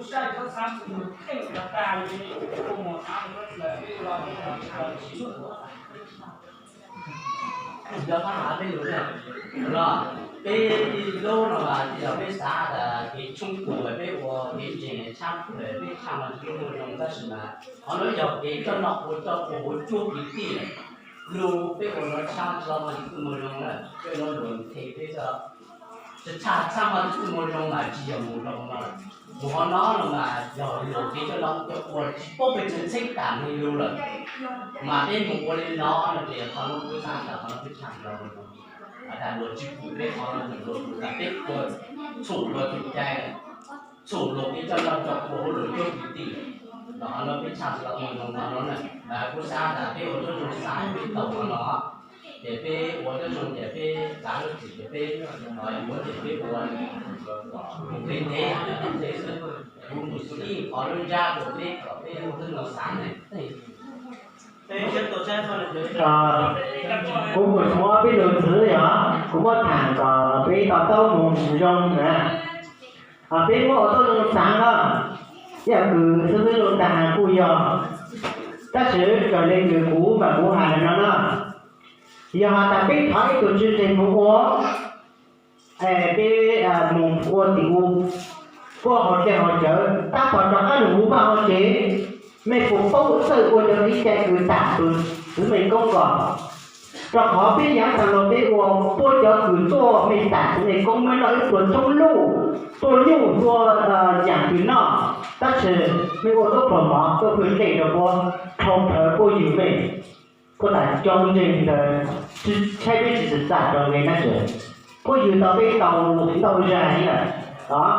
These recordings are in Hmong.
Yog pab hav peb lus na, los peb lub no mas yog peb xav tas kev tshoob tus peb ua kev ntseeg tshaj plaws peb tshaj mas tsis muaj zoo tab sis mas qhov no yog kev coj noj ua coj ua hauv cuab kwv tij lawm. Lub peb ua no tshaj tsis tau mas tsis muaj zoo na, peb no luag nthe peb tsis tshaj tshaj mas tsis muaj zoo mas tsis yog mus zoo no. Mus qhov no no mas yog luag kev coj noj coj ua tsis paub pes tsawg txheeb tam li lus lawm. Mas peb mus ua li no no ces qhov no kuv xav tas qhov no peb tshaj tsis tau mus zoo. Has tas luag tsis pum peb qhov no ces luag pum tas peb ua txhum luag tus cai, txhum luag kev coj noj coj ua hauv luag cuab kwv tij. Los qhov no peb tshaj tsis tau mus zoo no no na. Kuv xav tas peb ua tib zoo xav peb tau qhov no, ces peb ua tib zoo ces peb txav lub txim ces peb yuav ces peb ua mus ntev ntev xwb. Kuv mus xub ib qhov lub ntsab rau peb kom peb ua tib zoo xav ne. Kuv mus muab peb lus txwv yog kuv muab tham kom peb to taub mus zoo na. Peb muab ua tib zoo xav no, yam kws xib hwb Looj Ntaj has kuj yog, tab sis raws li kws kuv mas kuv has no na, yog has tas peb thov ib tug tsis ntseeg mus ua, peb mus ua tim u, puab haus dlej haus cawv tab tom rov qab lug huv vaj huv tsev, mej puas paub txawj ua cov kev cai kws tam tus txwv mej koob ko? Rau qhov peb yaav taag lug peb ua, puab cov kws tuaj mej tam txwv mej koob mej noj ib pluag tshoob luj, tuaj nyuj tuaj yaam kws noj, tab sis mej ua tuab pluag mov tuaj pwg dlej rau puab, dhau plawg puab ywg mej. Puab tas cov ntseeg ntawd tsis, tshaib peb tsis txawj txaj rau nqe nab tsev. Puab ywg tau peb tau ntau zag heev lawm os.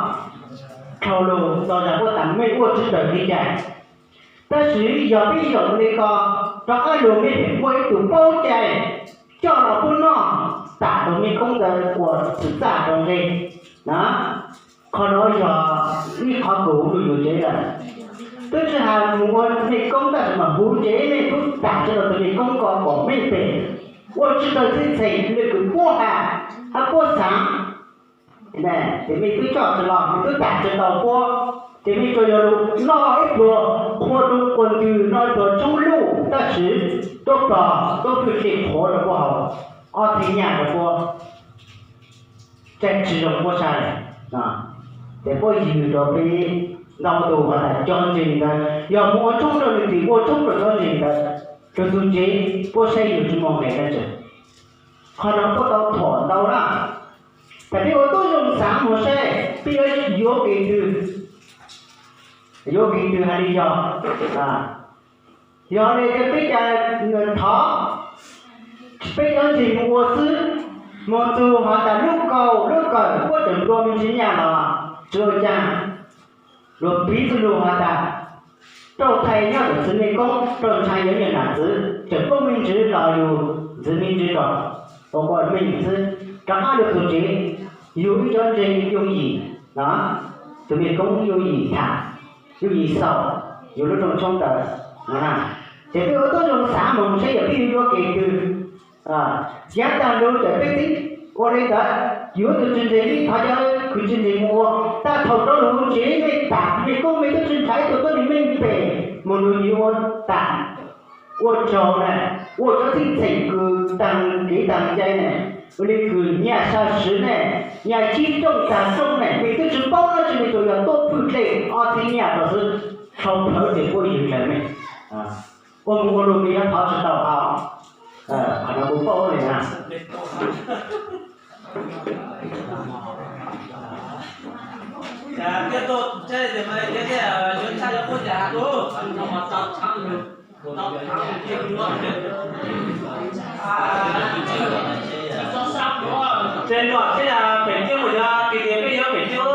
Dhau lug ntau zag puab tas mej ua tsis raws kev cai. Tab sis yog peb zaum li ko, rov qab lug mej pheej muaj ib tug paub cai coj los puab noj, tam tus mej koob ntawd ua txawj txaj rau nqe na. Qhov nuav yog ib qhov kws huv lug yuav tsev lawm. Twb tsis has mus ua mej koob tab sis mas huv tsev mej tub tam tsis tau tus mej koob ko kom mej pem ua tsis tau txheej txheem li kws puab has hab puab xaav. Ces mej twb coj tsis los, mej twb tam tsis tau puab, ces mej tsuas yog lug noj ib pluag qhua rau quas ntws, noj ib pluag tshoob luj tab sis tuab pluag tuab pwg dlej qhuav rau puab haus, ob txheej nyaj rau puab, tseem tsis zoo puab saib. Ces puab ywg rau peb ntau tus has tas cov ntseeg ntawd yog mus ua tshoob rau nws tim ua tshoob rau cov ntseeg ntawd, rau tug tsev puab saib yug tsis muaj nqe dlaab tsi. Qhov no puab tau thuam ntau na. Thaum peb ua tib zoo xaav moog saib peb yuav yuav kev twg, yuav kev twg hais li yog, yog li tias peb cov thov, peb cov ntseeg mus ua xwb, moog txug has tas lub kaus lub kawm puab tseem nplua me ntsis nyaj los tsis ua caag. Luag piv txwv lug has tas, rauj thaiv nyob ntawm txwv mej koob, rauj ntshav yuav nyob nram txwv, tseem poob me ntsis los yug ntxiv me ntsis rau, ua ua meej xwb. Rov qab lug txug tsev, yug ib cov ntseeg yooj yim, txwv mej koob yooj yim tham, yooj yim xaus, yug lub rooj tshoob ntawd no na. Ces peb ua tib zoo xaav moog saib yog peb yuav yuav kev twg. Yaav taag lug ces peb txib ua li ntawd, yuav tug tsis ntseeg ib qho cov kws tsis ntseeg mus ua, tab thaum rov lug tsev mej tam mej koob mej tub tsis nrhav ib tug tuab neeg meej pem moog lug yuav ua tam, ua tsaug na, ua cov txheej txheem kws taag kev taag cai na, ua li kws nyaj sab swv ne, nyaj cib rooj taag rooj ne, mej tub tsis paub dlaab tsi mej tsuas yog tuab pwg dlej ob txheej nyaj rau xwb, dhau plawg ces puab ywg dlaws mej. Ua moog ua lug mej yuav thov tsis tau hab, qhov no kuv paub le na. Ces luag thiaj pem tiag mus yog kis tias peb yuav pem tiag, hais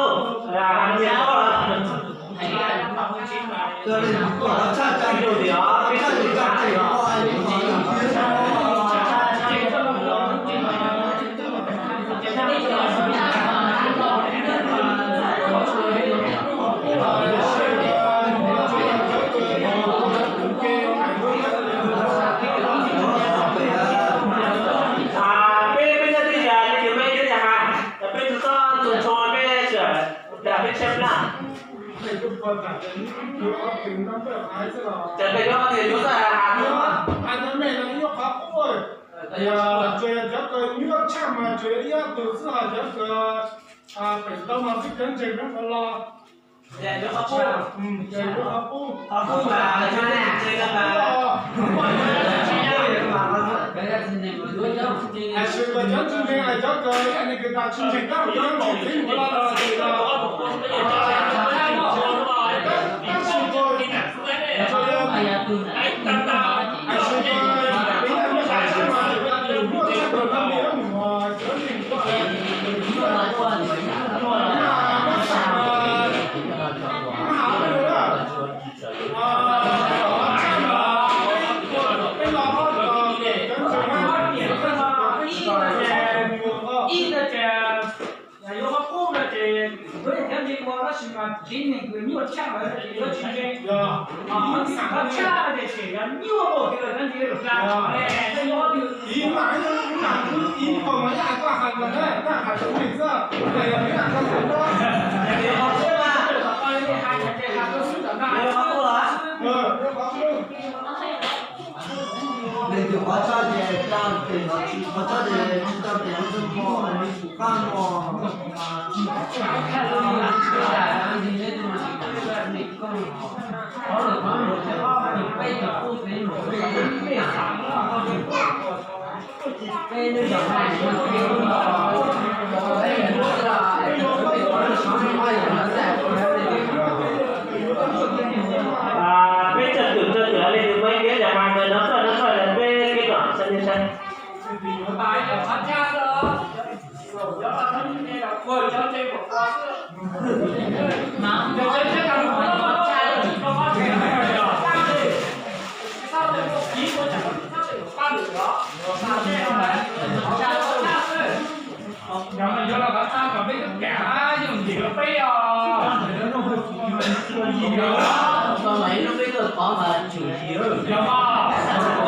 tias koj lawm. Peb, peb nyob twj ywm, peb nyob twj ywm, peb tug txob tug ntshua peb sawv daws peb tshaib plab. Ces peb yuav qhov twg yuav txawj hais no, hais ntawd me no yuav qhov qub, tsuas yog cov kws nyuaj tshaj mas tsuas yog ib ob tug xwb, ho cov kws pem ntau mas twb cov ntseeg rov qab los. Ces yuav qhov qub, ces yuav qhov qub, qhov qub mas hais tias cov ntseeg, hais cov kws ib yam li kws tas tsis ntseeg kab mus nyob ntseeg tib mus los los ces los, tab sis ko, hais tias ko, ib yam li hais tshaj mas, muaj tshaj tawm no li mus cov ntseeg ko, muaj tshaj mas, muaj tshaj mas, peb los ob tog cov ntseeg, ib no ces yuav qhov qub no ces kuv yog cov ntseeg ua tab sis mas tsev neeg kws nyuaj tshaj lawm ces yuav tsis ntseeg. Qhov tshaj no ces tseem yog nyuaj ua kws cov ntseeg lawm. Ib mas, ib mas, ib mas yog koj hais ko na, koj hais tsev neeg xwb, hais yog ib yam koj hais ko. Leej twg qhov tshaj ces tsa tes, qhov tshaj ces tsis tsa tes, lub xwb ko li kuv qab no. Peb txog twm txog twm li tus Maiv Kiab Zam Mas nkawd no txoj no txoj peb kev kom saib saib. Yog mas yuav los kom txaj mas peb twb kam yooj yim rau peb os. Txoj mas ib lub peb tuaj tod mas tsum yim. Peb, peb, peb txog twm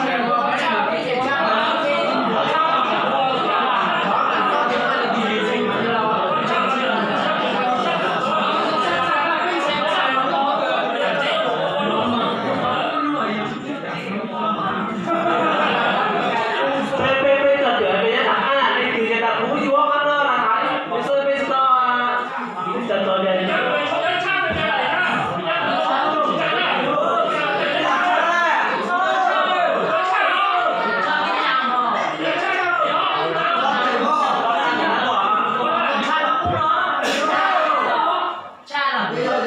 peb nyob tom qab, leej twg ces tas kuv yuav qhov no los hais, peb xwb peb tsis tau, peb tsis tau li. Cov, cov,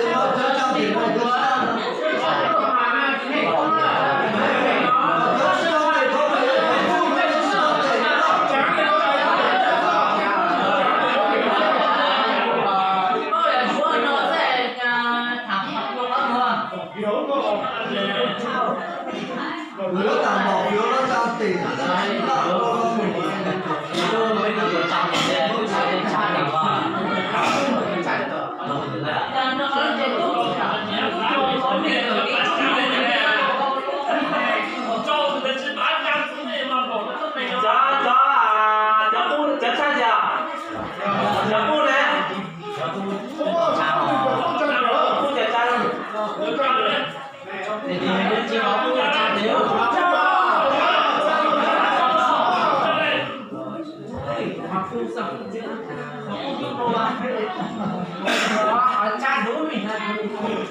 cov qub, cov tshaj yog, cov qub ne, qub cov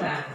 tshaj.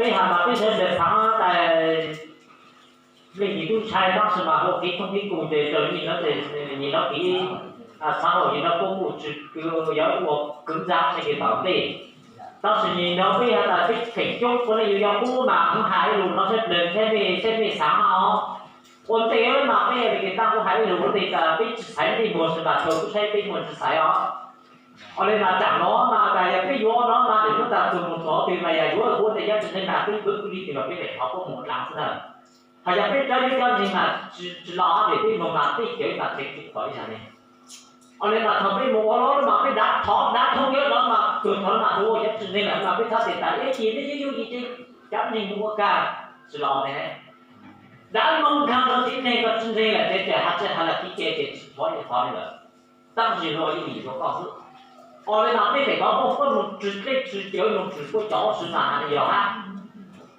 Peb has mas peb sawv daws xav tas leej txiv tub ntshai tab sis mas ua kev thooj kev koom ces raws li nyias hnov ces nyias hnov kev xav hauv nyias hnov kuj mus tsis kwv yog ua kwv ntxa ne kev tom ntej. Tab sis nyias hnov peb has tas peb feem coob ua nej yuav yog qub mas kuv hais ib lus no sab plaws thiab nej, thiab nej xav mas os. Ua ntej mas peb li kev tag kuv hais ib lus ua ntej tas peb tsis xaiv nej muag sawv daws thaum kuv saib peb muag tsis xaiv os. Ua li mas tsam no mas tas yog peb yuav no mas lwm hnub tas txug mus txog twg mas yog yuav kuv ua ntej cov tsis ntseeg mas peb pwv kuv li twg los peb daim qhov puab mus dlav xwb na. Hos yog peb tso yuav cov ntseeg mas tsis los hab pem peb moog mas peb cawv tas tsev tsis pom ib zag ne. Ua li mas thaum peb mus ua lub mas peb dav thov dav thoob yog no mas tug thov mas tug ua cov tsis ntseeg lawm mas peb txhob tias tas ib txhis peb yuav yooj yim ces cov ntseeg mus ua kag tsis los ne. Dav moog kag los tib neeg koj tsis ntseeg lawm ces tseem has tsis has los tib ce ces tsis thov yuav thov li lawm. Tab sis luag yooj yim rua koj xwb. Ua li mas peb feem coob puab mus tsis dlej tsis cawv mus tsis puab cov xwb mas has li yog hab.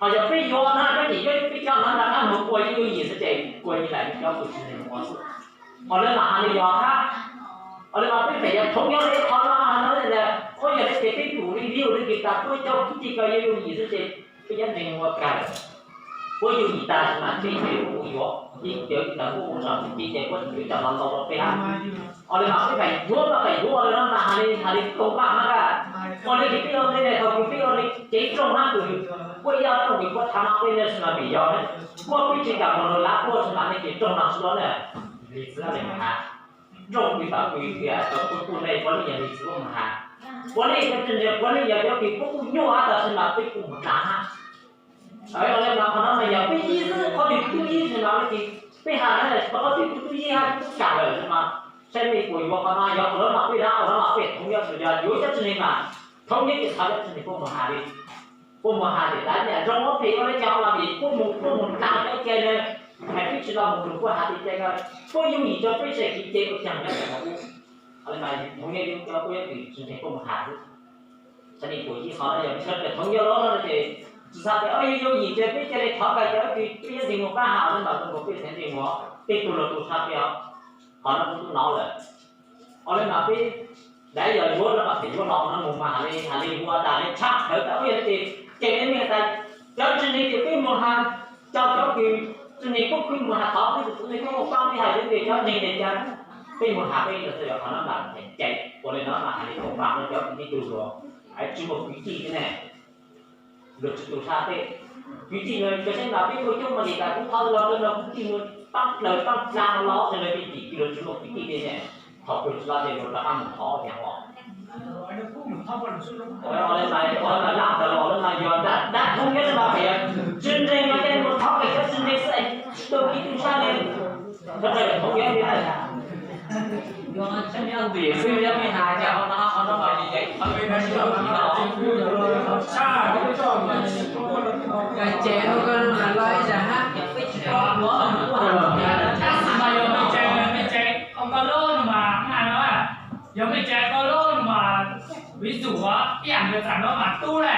Hos yog peb yuav na peb nim yuav peb cov no na qab mus ua yooj yim xwb ces ua li lawm cov kws tsis ntseeg ua xwb. Ua li mas has li yog hab. Ua li mas peb feem coob thoob nyob li qhov no no, ua yog li ces peb pum li liu li ces tas puab cov kwv tij ko yooj yim xwb ces peb cov ntseeg ua kag lawm. Puab yooj yim tas mas peb ces puab yuav ib cawv tas puab ua tso txim ces puab tsis coj los ntau rau peb hab. Ua li mas peb feem yuav mas feem yuav ua li no mas has li has li koom paj hab. Ua li ces peb ua li ne thaum kws peb ua li cev rooj hab kws puab ib ob rooj kws puab thav no peb ne tsis mas vim yog puab peb tsis kam mus lawm puab tsis mas ne ces rooj no tsis ua na. Li txwv li mus has, rooj kws tom kws tias tau kuj kuj ne puab li yog li txwv mus has. Puab li cov tsis ntseeg puab li yog cov kws puab kuj nyuaj hab tab sis mas peb kuj mus dlav hab. Ua li mas qhov no mas yog peb ib xwb qhov twg tub ib xwb mas ua li ces peb has na qhov twg tub ib hab tub kam lawm mas saib nej puas yuav qhov no yog qhov no mas peb dab qhov no mas peb thoob nyob yog yuav cov tsis ntseeg mas thoob nyob ces thov cov tsis ntseeg puab mus has li. Puab mus has tias tas niam zoo ob phem ua li cas mas vim puab mus puab mus dlav cov ce na. Hais peb tsis los mus lug puab has tias ce ko puab yooj yim rua peb tseem kev ce ua caag nyob rua ub. Ua li mas thoob nyob yuav cov puab yuav tsis ntseeg puab mus has xwb. Txhaj li puas ib qhov no yog peb sawv daws thoob nyob lawm no ces tsis txhaj tias o yooj yim ces peb ca le thov kag cov peb yuav ntseeg mus pab has no mas tus mus peb txhaj ntseeg mus tej tug los tug tshaj peb os. Qhov no kuv tub nov lawm. Ua li mas peb daim yog yuav no mas peb yuav los no mus mas has li has li ua tas li tshaj tawv tas ub yog li ces ces li mej tas cov tsis ntseeg ces peb mus has, cov cov kws tsis ntseeg puab khwv mus has thov peb tus txiv neej puab mus pab peb has yuav ces cov ntseeg ces ca peb mus has peb los txog yog qhov no mas cais ua li no mas has li koom pab no cov kwv tij tug luag tsis muaj kwv tij thiab ne. Luag tsis tu sab tej kwv tij no cov seb mas peb ua coob mas li tas kuv thov los rau no kwv tij mus pab plaws pab dlaag los rau no peb tim kwv luag tsis muaj kwv tij tej ne. Thaum kws tsis los ces luag rov qab mus thov thiab os. Ua li mas ua li mas lam tas los li mas yog dab thoob nyob li mas pem tsis ntseeg mas ces mus thov pem cov tsis ntseeg xwb es tsis tu kwv tij tu sab li. Thov pem thoob nyob li Tim xwb yog peb has cas ho no ho no mas ces tab sis mas yog mej tsev mej tsev koj lub no mas, yog mej tsev koj lub no mas, ví dụ Ib yam li txam no mas tub ne,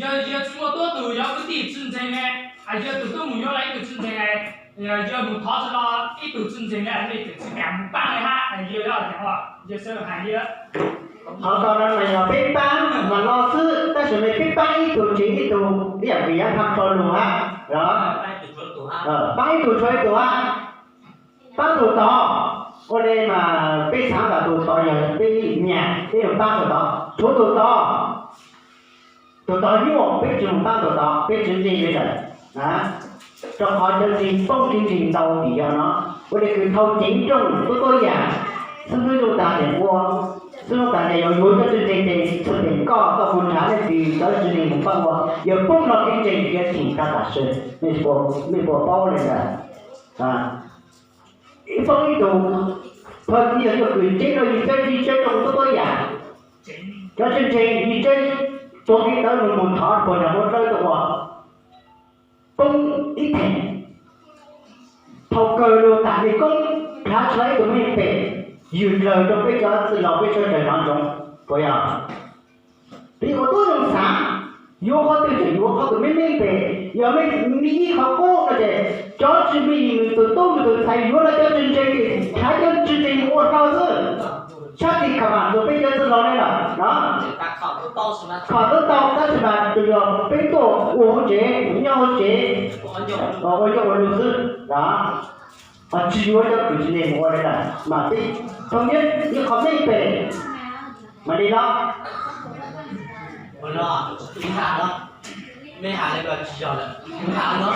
yog yawg tsis muaj tub tug yog kwv tij tsis ntseeg ne, yawg tus tub mus yuav los ib tug tsis ntseeg, yawg mus thov tsis los ib tug tsis ntseeg ne, nej tseem tsis kam mus paab li hab, yawg, yawg sawv hais li. Qhov ko no mas yog peb paab mas lo xwb, tab sis mas peb paab ib tug tsev ib tug ib yam li yav thaum rau lug hab, paab ib tug tshuav ib tug hab. Paab tug tod, ua li mas peb xaav tas tus tod yog peb nyam, peb yuav paab tus tod, tshuav tus tod. Tus tod nyuaj peb tsis mus paab tus tod, peb tsis ntseeg li lawm. Rau qhov cov ntseeg poob tsis ntseeg ntau tim yog no. Ua li kws thau ceev nrooj tuab tuab yam, xib hwb zoo tas ces ua, xib hwb zoo tas ces yuav yuav cov tsis ntseeg ces txhua tes koj tau mus nrhav leej twg cov tsis ntseeg mus paab ua, yog poob no kev ntseeg yuav chim tag tam sim, mej puas paub li ntawd. Ib poob ib tug, phaj yog yog kws ceeb nrooj yig ceb yig ceb nrooj tuab tuab yam, cov tsis ntseeg yig ceb tuav kev tawv lug mus thov puas nrog muab dlawb tuaj ua, poob ib theem. Thaum kawg lug tam li koob nrhav tsis tau ib tug mej pem, yws dlawg rau peb cov txwj laug peb suav dlawg hnov ntsoov, puas yog? Peb ua tub zoo xaav, yuav qhov twg tseem yuav qhov tus mej mej pem, yog mej mej ib qhov qub no ces cov tsis mej yim nws tus tub nws tus ntxhais yuav los cov tsis ntseeg, nrhav cov tsis ntseeg mus ua hlo xwb. Tshab tis kha mam tus peb cov txwj laug ne lawm no. Kho tub tau tab sis mas tsuas yog peb tuaj ua hauv tsev, nyob hauv tsev, ua ncauj ua lug xwb los tsis yuav cov kws tsis ntseeg mus ua li lawm mas peb thooj nyiaj ib qho mej pem mas li no. Ua no, ib has no, mej has li ko tsis yog lawm, kuv has no,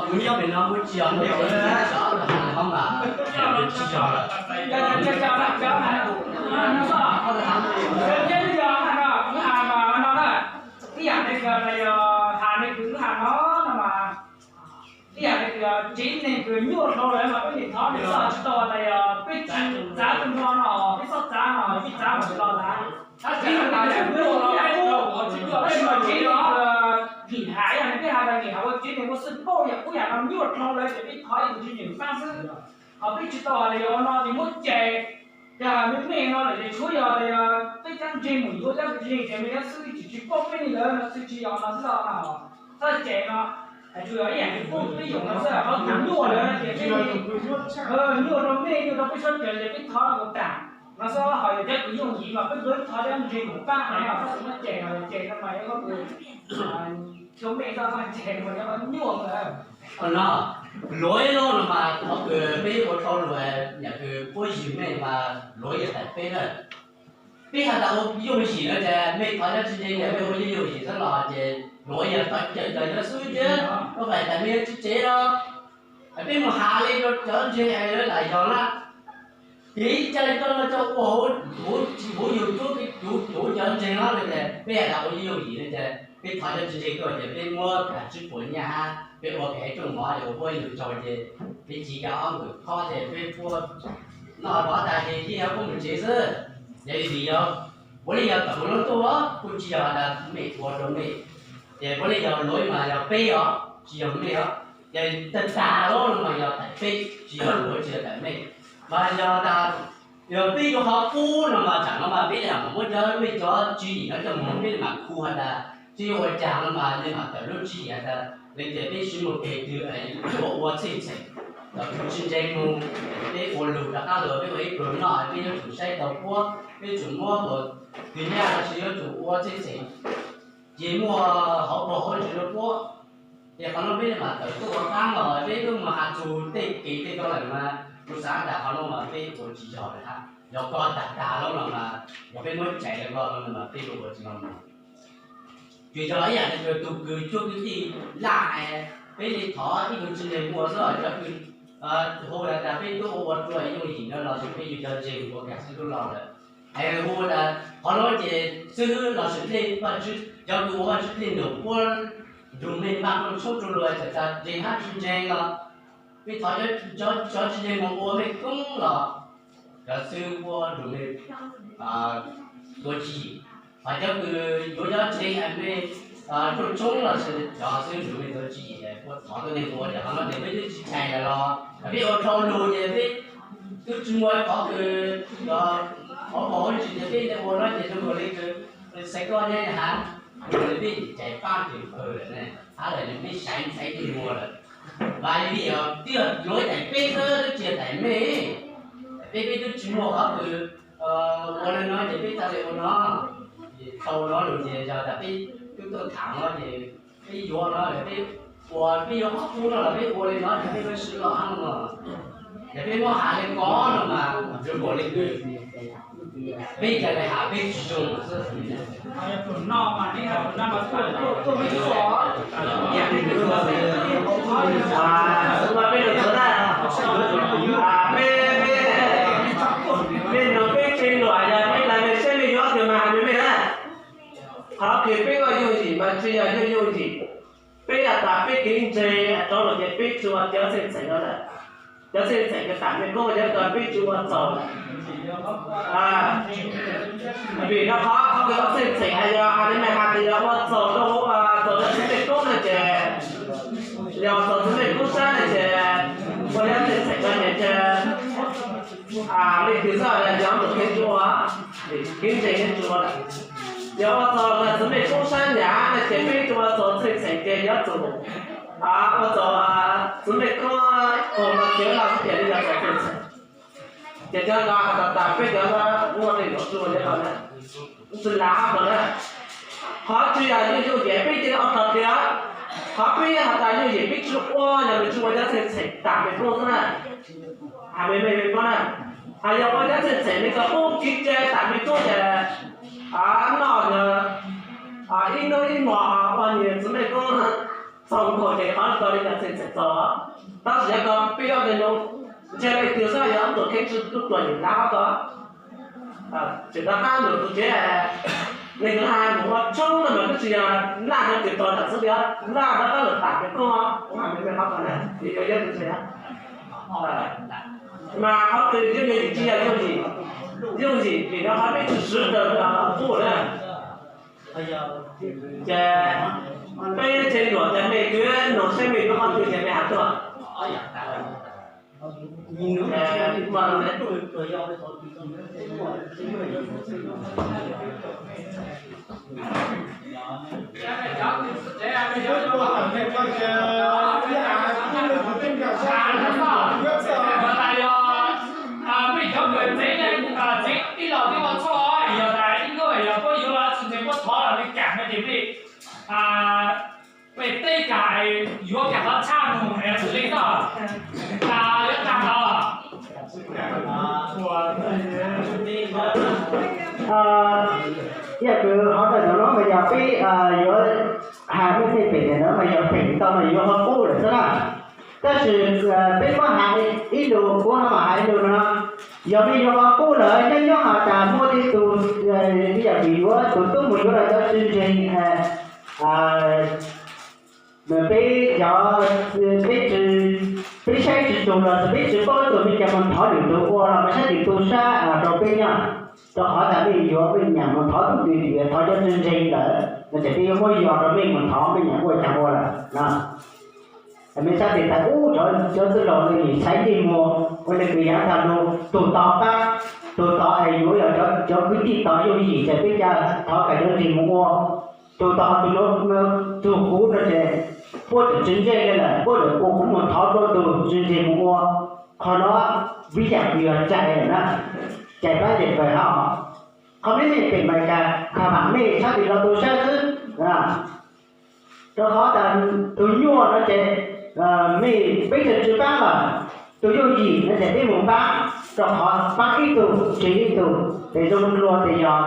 kuv nyob pem no kuv tsis yog, kuv has li hov mas tsis yog lawm. Ib yam li kws has no no mas, ib yam li kws tsev neeg kws nyuaj dhau lawm mas peb nim thov nws txoj tsis tau tas yog peb tsis txav tus no no, peb txhob txav no, peb txav mus tsis los ntawd. Ib yam li peb nim has, yog li peb has tas nim has ua tsev neeg ua xwb, pab yam ub yam no nyuaj dhau lawm ces peb thov ib tug tsis nyeem paab xwb. Ho peb tsis tau hais tias yog ua no ces muab cais, yog mej mej no lawm ces tsuav yog tias yog peb cov ntseeg mus yuav cov tsis ntseeg ces mej cov xwb tsis tsis paub peb li lawm no xwb, tsis yog no xwb os. Txhob cais no, tsuas yog ib yam li peb yoom no xwb, qhov twg nyuaj lawm ces peb, nyuaj rau mej nyuaj rau peb suav dlawg ces peb thov ua taag no xwb. Ho yog cov kws yooj yim mas peb yuav thov cov ntseeg mus paab no, txhob muab cais no, cais no mas yog koj kws cov mej txhob cais mas yog nyuaj lawm. Luag ib lub no mas qhov kws peb ua dhau lug, yam kws puab ywg mej mas luag ib yam tas peb na. Peb has tas ua yooj yim no ces mej thov cov tsis ntseeg ces mej ua yooj yooj yim xwb los ces luag ib yam tas cawm cov xwb thiab, koj fais tas mej yuav tsis tsev los peb mus has li rau cov ntseeg es lawv lam yog na. Ces ib ca li coj no coj ua huv yus cuab cuv cuv cov ntseeg no ces peb has tas ua yooj yooj yim no ces peb thov cov tsis ntseeg tuaj ces peb muab kav tswb puas nyaj hab peb ua kav rooj mov ces ua puab yug tsaug ces peb ci kav ob nkaus khob ces peb puab noj mov tas ces yeej yog puab mus tsev xwb. Yog li vim yog puav leej yog tawm hauv lub tuaj kuj tsis yog has tas mej ua rau mej, ces puav leej yog luag mas yog peb os, tsis yog mej os. Ces tag tag lub no mas yog tas peb, tsis yog luag tsis yog tas mej. Mas yog tas yog peb yuav qhov qub no mas tsam no mas peb lam muab cov mej cov tswv yim no coj mus peb mam khu has tas tsis yuav ua cas no mas nej mam tawm lub tswv yim has tas li tias peb sib muaj peg twg yuav ua txhij txheem, los tus tsis ntseeg mus, peb ua lug rov qab los peb ua ib pluag noj peb yuav tsum saib tau puab, peb tsum muab ua twg nyaj los sis yuav tsum ua txhij txheem, ces muaj hauv paus hauv ntsis rau puab. Ces qhov no peb mam tawm tuaj ua qaab los peb twb mus has txug tej kev tej ko lawm mas kuv xav tas qhov no mas peb ua tsis yog lawm hab. Yog koj tag tag lub no mas yog peb muab cais li ko no mas peb ua tsis yog. Tsuas yog ib yam li tus kws cuab kwv tij laj es peb li thov ib tug tsis ntseeg ua xwb, cov kws hu tas peb tub ua dua yooj yim no los sis peb yug cov ntseeg ua kam xwb tub los lawm. Es hu tas qhov no ces xib hwb los sis dlej Vajtswv, cov kws ua Vajtswv dlej num puab nrug mej npaj rooj tshoob rua luag txawm tas ntseeg hab tsis ntseeg los peb thov cov tsis ntseeg mus ua mej koob los cov xib hwb puab nrug mej tuav tswv yim. Hos cov kws yuav cov ntseeg es mej rooj tshoob los sis cov xib hwb nrug mej tuav tswv yim es puab thov tuab neeg ua, ces qhov no ces peb twb tsis cais lawm los peb ua dhau lug ces peb twb tsis muaj qhov kws Qhov pom ua ntsis tias peb ua no ces zoo nkaus li xaiv koj nyob hav, nws peb cais pab ces pawg lawm ne, hab lawm nws peb saiv ntxhais ib muag lawm. Mas li vim twb yog yuav tais peb xwb twb tsis yog tais mej, peb peb twb tsis muaj qhov kws ua li no ces peb txhaj li ua no. Tau no lawm ces yog tas peb twb tuaj tham no ces peb yuav no peb ua, peb yuav qhov qub no los peb ua li no ces peb lub sij los hab no, ces peb muab has li ko no mas zoo nkaus li peb ca le has peb tsis zoo xwb. Peb, peb, peb no peb tsev luam yog peb lawv mej saib mej yuav kws mas has mej mej na. Qhov kws peb ua yooj yim mas tsis yog yooj yooj yim. Peb yog tas peb kev ntseeg rov lawm ces peb tsis ua cov txheej txheem no lawm. Cov txheej txheem kws tam mej koob nyob ko peb tsis ua txaus lawm. Vim rau qhov qhov kws ua txheej txheem has yog has li mej has tas yog ua txaus rau, txaus rau txiv mej koob no ces, yog txaus txiv mej koob sab no ces ua cov txheej txheem no ces leej twg xwb yog tus kev tsis ua, kev ntseeg yeej tsis ua lawm. Yog ua txaus txiv mej koob sab nyam no ces peb tsis ua txaus txheej txheem ces yuav tsum ua txaus txiv mej koob, ua txaus txiv mej koob xwb ces li yog txaus txheej txheem. Ces cov no has tas tas peb cov muaj tej zaum tsis ua li ko na, tsis lav ko na. Qhov tsis yog yooj yooj yim peb cia li ua txaus tias, qhov peb has tas yooj yim peb tsis ua no nws tsis ua cov txheej txheem tam mej koob xwb na. Has mej mej koob na, has yog ua cov txheej txheem li ko pub kev cai tam mej koob ces noj ib hnub ib hmos ua nws txiv mej koob txaus nkaus ces qhov ko li cov txheej txheem txaus. Tab sis yog ko peb yuav li no, ntshe leej twg xwb yog ob tug kheej tsis tub tuam yim lav ko. Tsis tau qab ntawm tus tsev, leej twg hais mus ua tshoob no mas twb tsis yog laj no tsis tau tam xwb tias laj rov qab lawm tam mej koob, kuv has mej mej qhov ko na, yog yog tus tsev. Mas qhov twg yooj yim tsis yog yooj yim, yooj yim vim rau qhov peb tsis swv daws qub na. Ces peb tsev luam ces mej twb nug saib mej yuav qhov twg ces mej has tuaj. Mej cov kws tsev, tsev ib los twb ua txhoj, yog tas ib hnub yog puab yuav tsis ntseeg puab thov los mej kam no ces mej mej teb kam yuav kam qhov tshaj mus es li toj tas yuav tag los. Yog kws qhov ntawm no mas yog peb yuav has mej tej pem ntawm no mas yog pem tau mas yuav qhov qub lawm xwb na. Tab sis peb muab has ib lus, kuv ho mam has ib lus no, yog mej yuav qhov qub lawm nyob nyob has tas muaj tej tug, yam kws yuav tus tub mus yuav los cov tsis ntseeg, peb cov, peb tsis, peb saib tsis tug los peb tsis paub ib tug mej cov mus thov lwm tus ua los mas saib lwm tus sab rau peb nyob, rau qhov tas mej yuav mej nyam mus thov tus twg, thov cov tsis ntseeg lawm no ces peb yuav muab yog rau mej mus thov mej nyam ua cas ua lawm no. Mej sab tes tas ub, cov txwj laus no yim xaiv ntsej muag ua le kws yav tag lug, tug tod qab, tug tod es yuav yog cov kwv tij tod yooj yim ces peb ca thov kom cov ntseeg mus ua. Tug tod tus no, tug kuv no ces puab tseem tsis ntseeg li lawm, puab tseem ua kuv mus thov rau tug tsis ntseeg mus ua. Qhov no vim yam kws yog cai lawm na, cai pab cai pawg hab. Qhov mej mej pem Amelikas kha mam mej sab tes los tu sab xwb. Rau qhov tas tus nyuaj no ces mej peb tseem tsis paab lawm, tus yooj yim no ces peb mus paab, rau qhov paab ib tug tseg ib tug, ces zoo dlua tes yog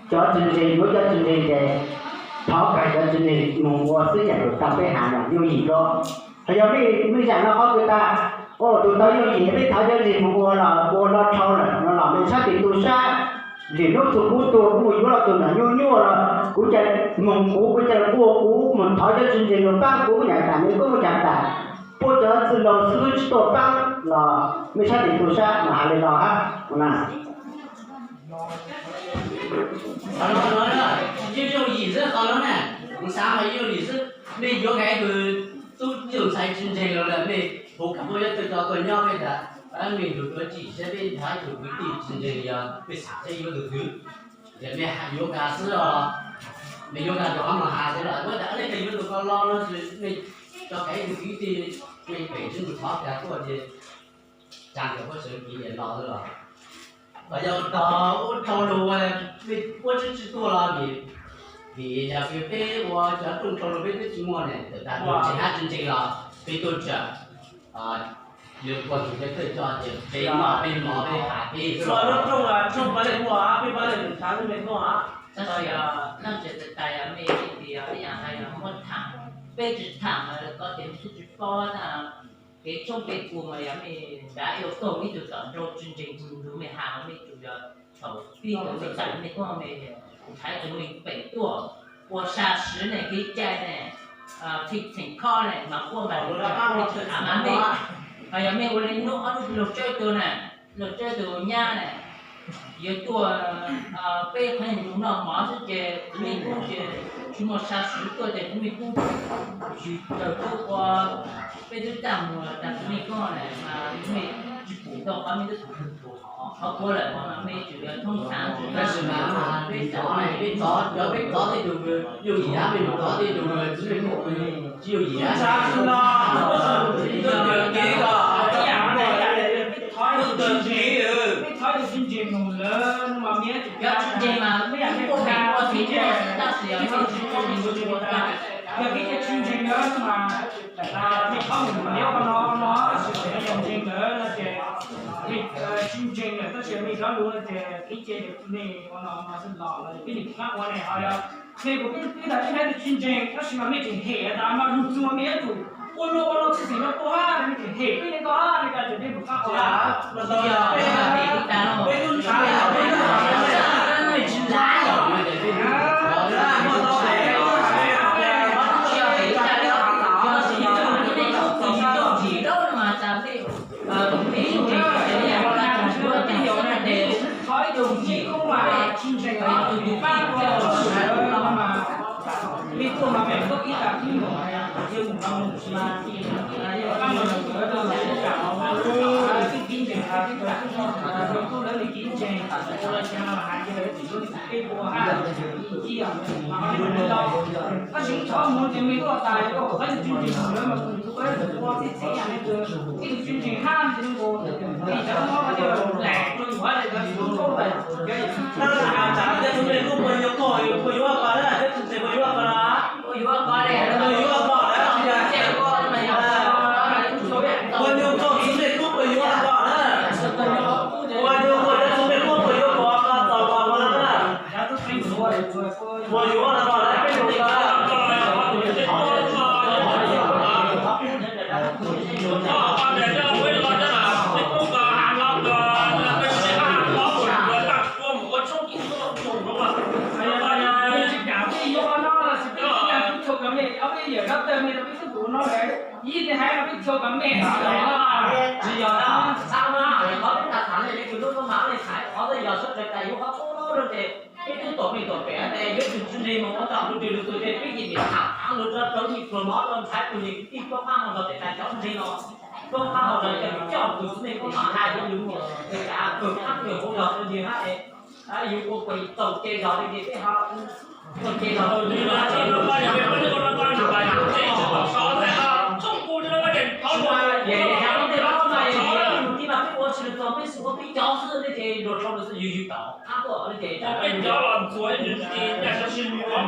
cov tsis ntseeg yuav cov tsis ntseeg ces thov kom cov tsis ntseeg mus ua xwb, yam kws tas peb has mas yooj yim dlua. Ho yog mej, mej zam no qhov kws tas, o, tus tau yooj yim peb thov cov ntseeg mus ua los ua no dhau lawm no los mej sab tes tu sab, lwm hnub tug kuv tuag kuv mus yuav los tus nam nyuaj nyuaj los kuv ca moog kuv, kuv ca ua kuv mus thov cov tsis ntseeg los paab kuv, nyam tas mej koob nyam tas, puab cov txwj laug xwb tsis tuaj paab los mej sab tes tu sab mas has li no hab na. Qhov no, yooj yooj yim xwb qhov no na, kuv xav mas yooj yim xwb. Mej yuav nkaag ib tug tub tug ntxhais tsis ntseeg los lawm mej hu kom muaj ib tug coj tuaj nyob mej tas Mej ntug tuav tsim saib peb nrhav ib tug kwv tij tsis ntseeg yog peb xav saib yuav tus twg, ces mej yuav nkag xwb os. Mej yuav nkag rau qhov no has tias los ua cas nej yuav tus ko los no, mej tso kav ib tug kwv tij, mej pem sib nrug thov kag tuaj ces tsa nkawd huab sawv kiv es los xwb los. Los yog tog ua rau lug mej ua tsi tsi tuaj los vim, vim yog peb ua cov rooj rau lug peb twb tsis muaj ne, tawm tas tug tsis hab tsis ntseeg los peb tuaj tsawm lwm pog tug peb tuaj coj ces peb noj peb mov peb has peb lub rooj, rooj pab lej muaj, peb pab lej mus thav lub me tuaj. Tab sis leej twg tsis tas yog mej ib tias ib yam hais yog muaj tham, peb tsis tham mas koj tias mej twb tsis paub na. Kev tshoob kev kua mas yog mej nrad yuav kaug ib tug tom nraug tsis ntseeg tus mej has, mej tsuas yog thaum pib thaum mej tawm mej tuaj mej thaiv tus mej pem tuaj ua sam swv ne, kev cai ne, thim txheem khob ne mas quaj mas lug, mas mej, yog mej ua le nuav ob lub lug tsawb tuag na, lug tsawb tus nyab na, yuav tuaj peb qhov noj mov xwb ces mej kub ces tsis muaj sam swv tuaj ces mej kub yug tawg kub ua, peb twb tag mus tas tus mej kub na mas mej tsis pum tau qhov mej twb pum qhov kuv lawm mas mej tsuas yog thoob xaav tsis, tab sis mas peb cov, peb cov, cov peb cov tej tug yooj yim, mej mus cov tej tug tsis yooj yim. Peb thov tus tsis ntseeg, peb thov tus tsis ntseeg mus lawm no mas mej tsis ntseeg mas mej ua pem ua txiv, tab sis yog mej tsis ntseeg, yog kev cai tsis ntseeg lawm mas mej thov mus lawm qhov no no, tab sis yog ntseeg lawm no ces mej tsis ntseeg lawm tab sis mej cov lus no ces kev cai mej ua no no xwb los peb nim qab ua ne ho yog mej kuv peb tag peb hais tus tsis ntseeg tab sis mas mej tseem hem tas mas lug txug mej yuav tsum ua luag ua luag txhua txhua no tuaj hab, mej tseem hem peb ne ko hab, mej ko ces peb mus qab ua. Thov ib tug tsis ntseeg, tus yus pab tuaj mas, mej tuaj mas mej tuaj ib tag kis mus, yog mus no mus tsis, pab mus ntawd rau ntawd ib tsam no, tib kis ntseeg, rau tub lawv li kis ntseeg, ua li cas no hais tias lawv tsis yuav li peb ua hab, ib yam no, tab sis thov mus ces mej tuaj tas, yog koj qhov tsis ntseeg lawm mas kuv tus koj tus ua txhij txhij yam li tus ib tug tsis ntseeg hab li tus, ib yam no hais tias lam rau yuav li tus tsis tau lawm. Ib tug hais no peb tub kuv no lawm, ib tug hais no peb txhua kov mej tsis yog, txhab no qhov peb tas tham ne, yog tus lub koj mam li hais qhov twb yog sawv daws tas yuav qhov qub no rau ces peb tub tom mej tom pem ces yuav tus tsis ntseeg mus ua tom lug ris lug tus ces peb yeej tham tham lug rau rau ib pluag mov rau ntxhais tus niam kwv tij poob qab hau zog pem tas cov ntseeg no, poob qab hau zog coj lug coj tus txiv neej poob qab hau zog yuav mus ces kav kawg qab kawg hauv zog rau yus hab. Yus ua kuas yus txaus cai zog li ces peb ho txaus cai zog rau yus. Ua tsis lug txog peb xwb ua peb cov xwb li ces luag rau lawm xwb yus yus tau qab tuaj li ces peb cov los ntxuav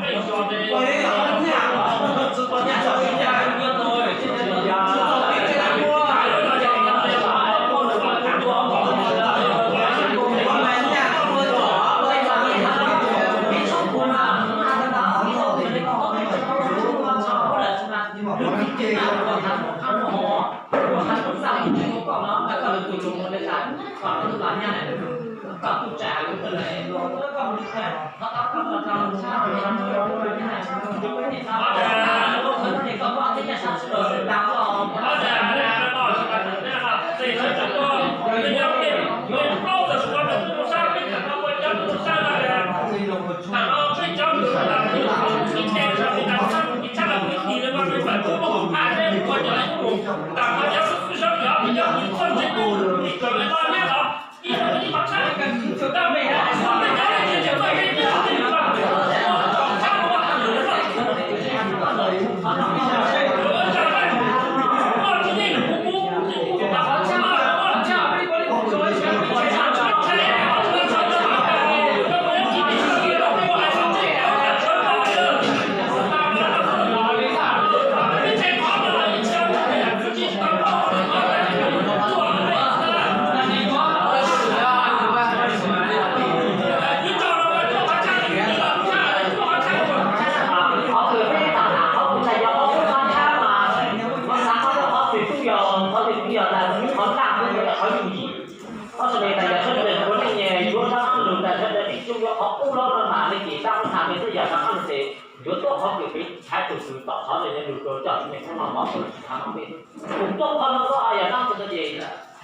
Tuaj qhov kws peb thaiv tus kws tom qhov ntawd yog lug rua coj lug me koob noj mov ua tsis tau mov peb. Kuv tuaj qhov no tuaj yog dlaab tsi no ces,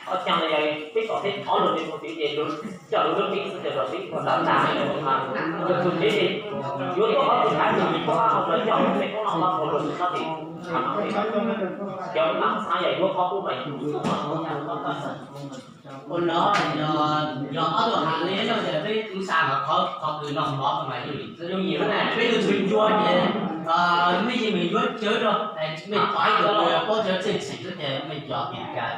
ua caag los yog peb tom peb thov lug me mus tid ces lug coj lug lub teeb xwb ces lug teeb ua tau tag. Yog tus tsev yuav tuaj qhov kws thaiv tus kws koob noj mov los coj lug me koob noj mov ua tsis tau ces, cov nam xaav yog yuav qhov kub mas yus xub mas ua no yog ob tug has li no ces peb kuv xav mas qhov kws noj mov mas yooj yim, peb tug txhua cua ces mej yeej meem yuav cawv rua, mej thov ib tug paub cawv txheej txhim xwb ces mej cov kis kas,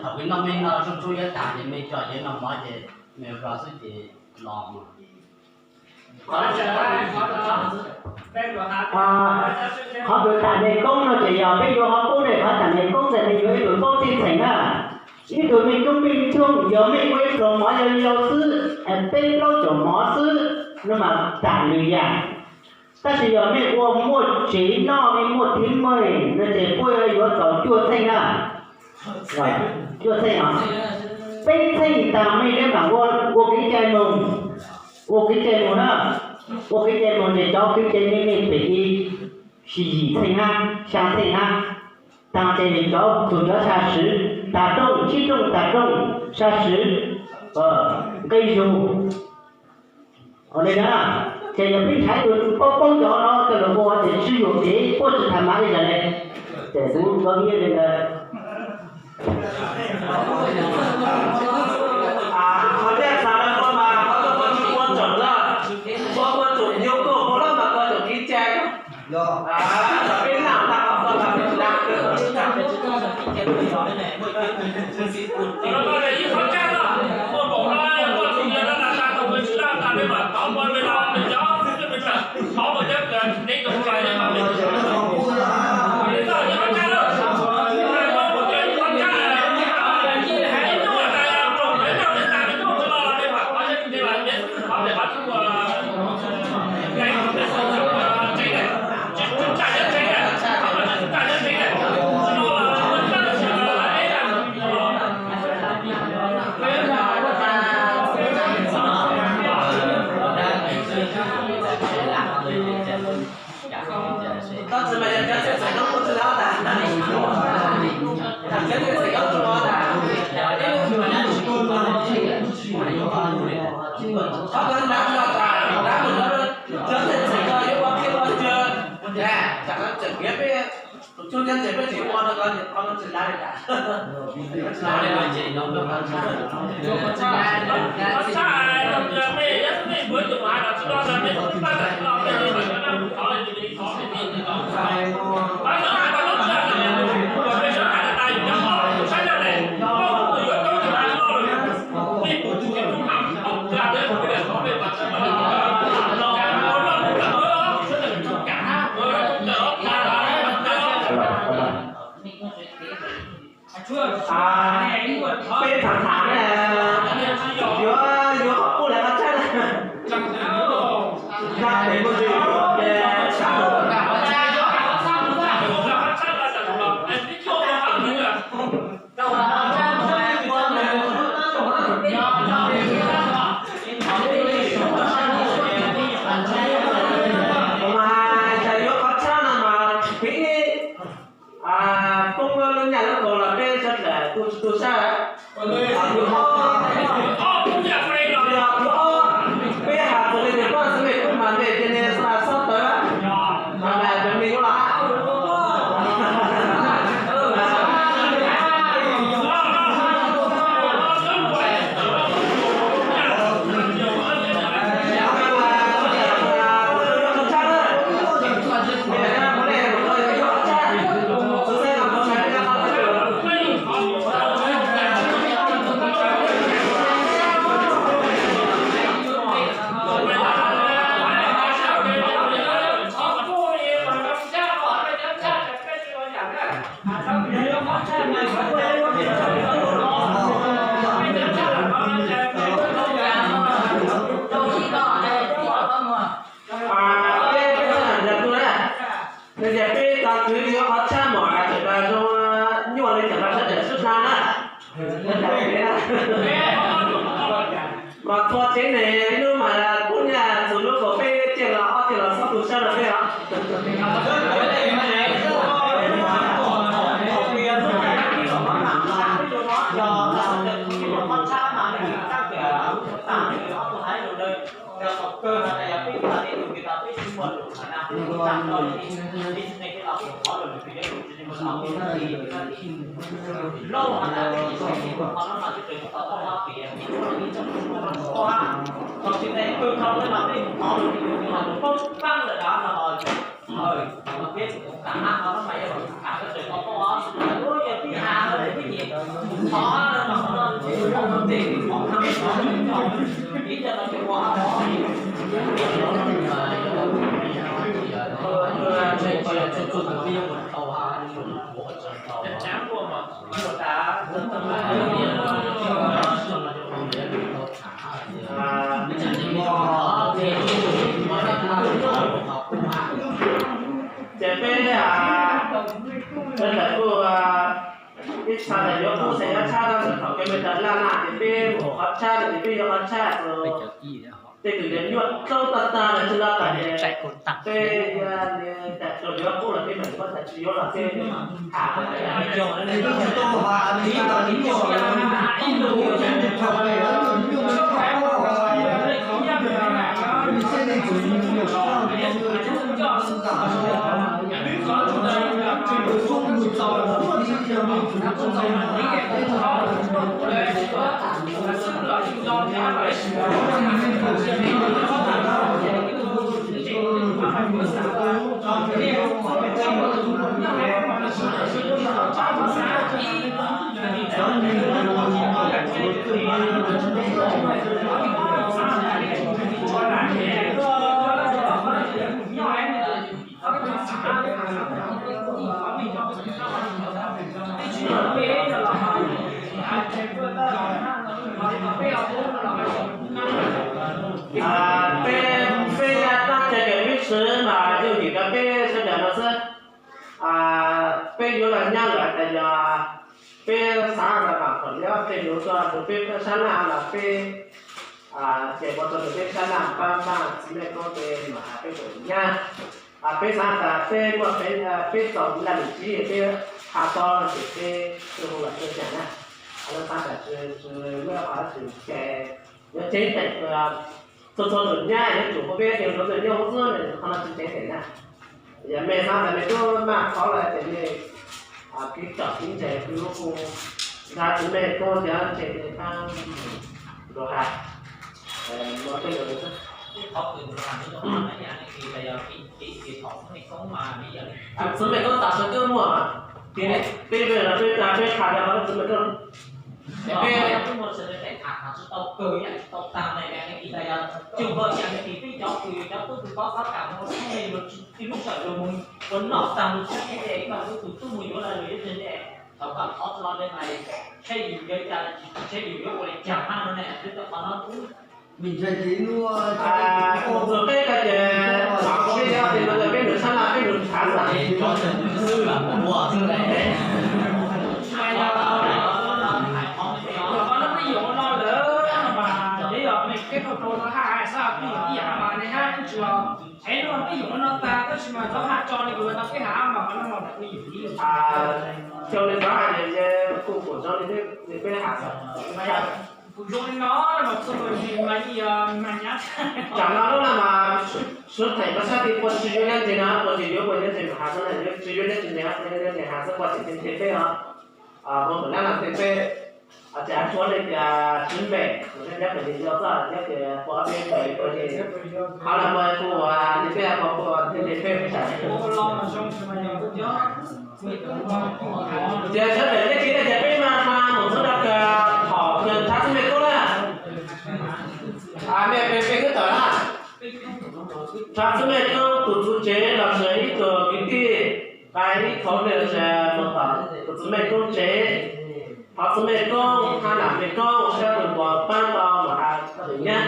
thaum kws noj mej noj zoo zoo yuav tag ces mej coj yuav noj mov ces mej ua zoo xwb ces los mus. Qhov kws tham me koob no ces yog peb yuav qhov kub ne, qhov tham me koob ntawd nws yuav ib tug paub txheej txheem na. Ib tug me koob me ncoog yog mej ua ib pluag mov yau yau xwb, peb plaub caug mov xwb no mas tham nws yam. Tab sis yog mej ua muaj tsev noj, mej muaj teeb meem no ces puab yuav txaus cuaj txheej na. Cuaj txheej os. Peb txheej taag mej le maam ua, ua kev cai moog, ua kev cai moog na. Ua kev cai moog ces cov kev cai mej mej pem ib, yim txheej hab, xyaa txheej hab. Taag ces cov tug cov sab swv, tag rooj, tsib rooj tag rooj, sab swv, nqe zug. Ua le na, ces yog peb nrhav tus paub paub cov no coj lug ua ces sib yuam kev puab tsi tham mas ib zag le. Ces kuv kov ib le ntawd. Qhov nej xav lawm no mas qhov no koj tsis ua tsoom na, koj ua tsoom nyuj koj ua lawm mas koj tsoom kev cai. Koj tsi mas yog cov txheej txheem koob kuj tsi lab tas, cov txheej txheem koob tsi lab tas. Qhov kws lab tsi lab tas, lab mus cov txheej txheem koob yuav ua kiag ua cawv, tsam no tseem piav peb tus tub cov ntses peb tsis ua no, qhov no tsi lab li tas. Peb tham tham na, yuav yuav qhov qub lawm qhov tshaj na. Nqa pem muaj tsis yuav pem tshaj. Mas yog yuav qhov tshaj no mas peb poob lub nyaj lub kaus los peb sawv daws tu tu sab. Yog ob, peb has txog li tus poj xwb li kuj mas mej cia li xob tawv. Mas cov me yuav los hab. Peb, peb sawv daws ntawm tus na, nws tias peb tau khwv yuav qhov tshaj mom tseem zoo nyuaj li tseem rau sawv daws sib tha na. Mas txhua tsev neeg ib hnub mas pub nyaj txug lub kaum peb Ces los ob ces los xub tus sab los peb os. Ces peb, peb lawv kuj ib txha ntawm yuav qub xeem yuav tshab tab sis thaum kev me tas laj laj ces peb mus qhov tshab ces peb yuav qhov tshab tus tej tus yuav nyuaj tsaub tag tag lawm tsis los tas ces peb yuav tas tsuas yuav qub los peb mam li muab tas tsis yuav los peb tham. Peb, peb tab cai kawm peb swv mas yooj yim rau peb sawv daws no xwb. Peb yuav los nyab lawm tas yog peb xav tas pam kom li ob peb lus rau tus peb sab laj los peb ces ua rau tus peb sab laj pab npaj txiv mej koob ces mam has peb kom nyab. Peb xav tas peb muaj peb txaus laj lwm tsib peb has tau no ces peb hu los tuaj cam na. Lawv xav tas muaj qhov twg ces yuav ceev teem, txhua txhua tus nyab yuav tsum hu peb tias tus ntawd nyob hauv xwb, qhov no tsis ceev teem na. Yog mej xav tas mej tub maj qhov lawm ces mej kev tsom kev ntseeg kev hlub hu nrog txiv mej koob cov ntseeg tej pab nrog has. Txiv mej koob tam sim twb muaj, peb peb peb tham rau qhov txiv mej koob. Tus tub peb ko ces peb yog peb nws sab laj peb nws tshav xwb. Qhov no peb yuav no lawm mas peb yog peb rau rau no haj hais xwb, peb yuav ib yam mas nej hab tsis los. Ev no peb yuav no tag tab sis mas cov haj tso li kuv no peb haj mas qhov no mas peb yuav li. Cov li cov haj ces kuj kuj zoo li peb haj. Kuj zoo li no mas txhua tus mas yeej yog mas nyab. Tsam no lub no mas sub theem rau sab tid puas tsis yuav nyob ntses no, puas tsis yuav puas nyob ntses mas has xwb na, yuav tsis yuav nyob ntses nws has xwb, puas tsis ntses peb os. Puas mus nab no ntses peb. Ces tshuav li tias Xwv Npem, nyob pem Lis Yos txoj, nyob pem puas ob peb pem puas li. Qhov no puas kuj li peb puas kuj ntses peb. Ces sawv daws nyob tsis dab ces peb mas mas mus txog rau kawg thaum kawg tshav Xwv Mej Koob na. Mej pem peb kwv tawm na. Tshav Xwv Mej Koob tus txuv tsev los sis ib tug kwv tij, nqa ib qho me los sis mus tom tus Xwv Mej Koob tsev. Thov Xwv Mej Koob hab Nam Mej Koob sab tus puas pab tau mas has tau nyab.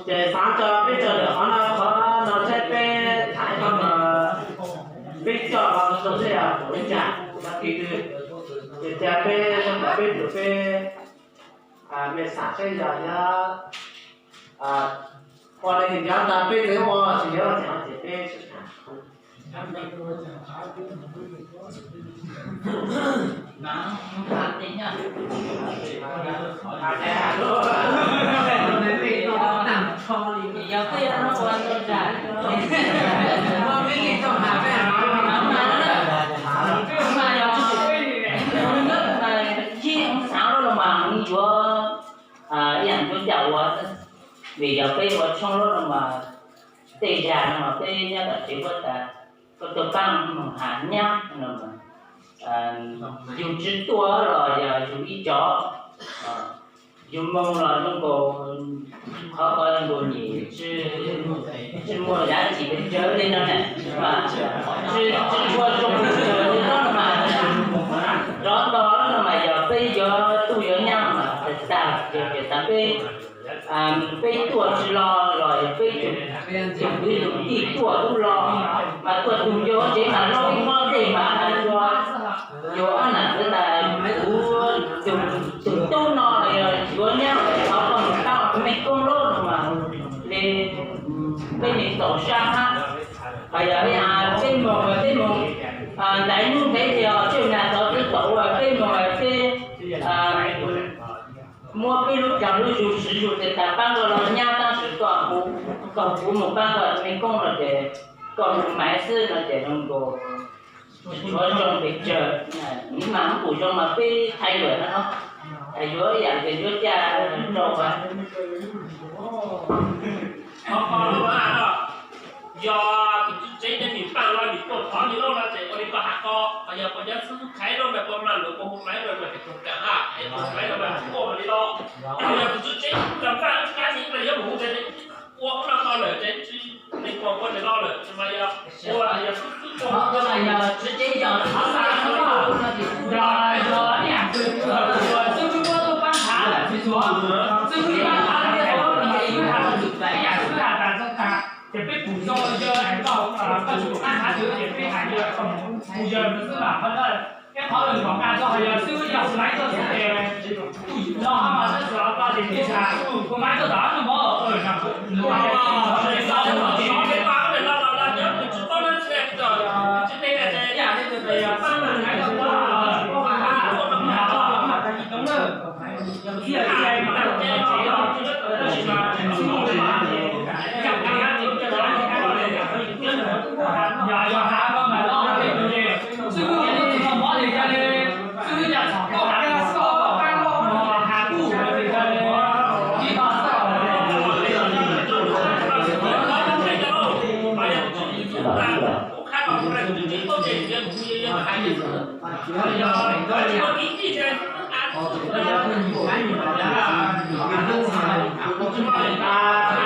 Ces xav rau peb sawv daws qhov no, qhov no saib peb tham ib qho no, peb coj los zoo li ua li cas, tag kis twg, ces cia peb, peb tus peb, mej xam saib yog nyob Ua li nyob tas peb tsev ua tsis nyob ces peb sib tham. Yij xaav lub no mas yuav ib yaam ntsuj ncauj ua, vim yog peb ua tshoob lub no mas tej zag no mas peb nyob tom tsev huab tas, koj tuaj paab moog has nyab no, yug tsi tuaj los yog yug ib cov, yug moog los zoo nkaus, qhov ko zoo nkaus nyem, tsi muaj zab tsi pes tsawg li no na, tsi tshua zoo pes tsawg li no mas, rov tog no mas yog peb yuav tuaj yuav nyab mas tag tag, yog tas peb peb tuaj tsi los los yog peb tug kwv tug tij tuaj tub los mas tuaj tug yug tsev mas lub ib hmob tej mas has txug yug ob nam ntxwv tas kuv tug tub no los yog yuav nyab los thov koj moog paab tus mej koob lub no mas le peb le txaus sab hab. Hos yog peb moog peb moog ntais nub ntev tias tswj nag tov twb tau ua peb moog peb muab peb lub caag lub zug siv zug tes tas paab koj los nyab tab sis koj, koj kuv moog paab koj mej koob no ces koj moog maiv xwb no ces zoo nkaus tsis tshua zoo pes tsawg. Mas kuj zoo mas peb thaij lawm no, yuav ib yaam ces yuav ca rau. Yog tus tswv tsev ces nws paaj los nws tuaj thov li loj no ces ua li koj has ko, yog puas nyob xwb khaiv loj mas puas maaj lug puas hu maiv lawm mas tsis tau kaam hab, es hu maiv lawm mas kuj ua li loj. Yog tus tswv tsev tsis paaj lub kab tsev no yuav mus hu tes ua ub no ko lawm ces tsis, nws puas ua tes loj lawm mas yog ua yog xwb xwb ua. Yog yog ib yaam xwb xwb muab tuaj paab thav lawm tsis txhua, xwb muab paab thav lawm ces yus has ib yaam xwb has tas txog tas ces peb pum zoo yog koj tsis paab thav twg ces peb has yog koj mus yog xwb mas qhov no ib qhov lwm kom nqa txog yog xwb yog maiv tuaj xwb ces kuj yus no mas tab sis ko ces peb has kuj maiv tuaj tom no mov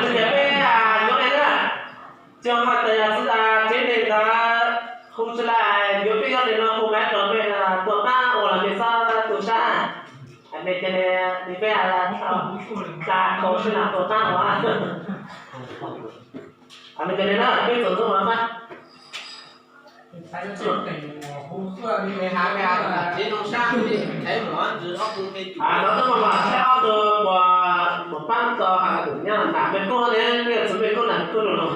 Ces peb yuav le na, ces hais tias tsev neeg ntawd hu tsis lais, yuav peb yuav le no hu maiv rau peb tuaj paab ua los peb xob tu sab, mej cia le peb tas kaum sib na tuaj paab ua. Mej cia le na peb txuas ntxov mas mas no tub mas mas saib ob tug puas paab tau has tus nyab nam mej koob ne, mej txwv mej koob nam koob lug los.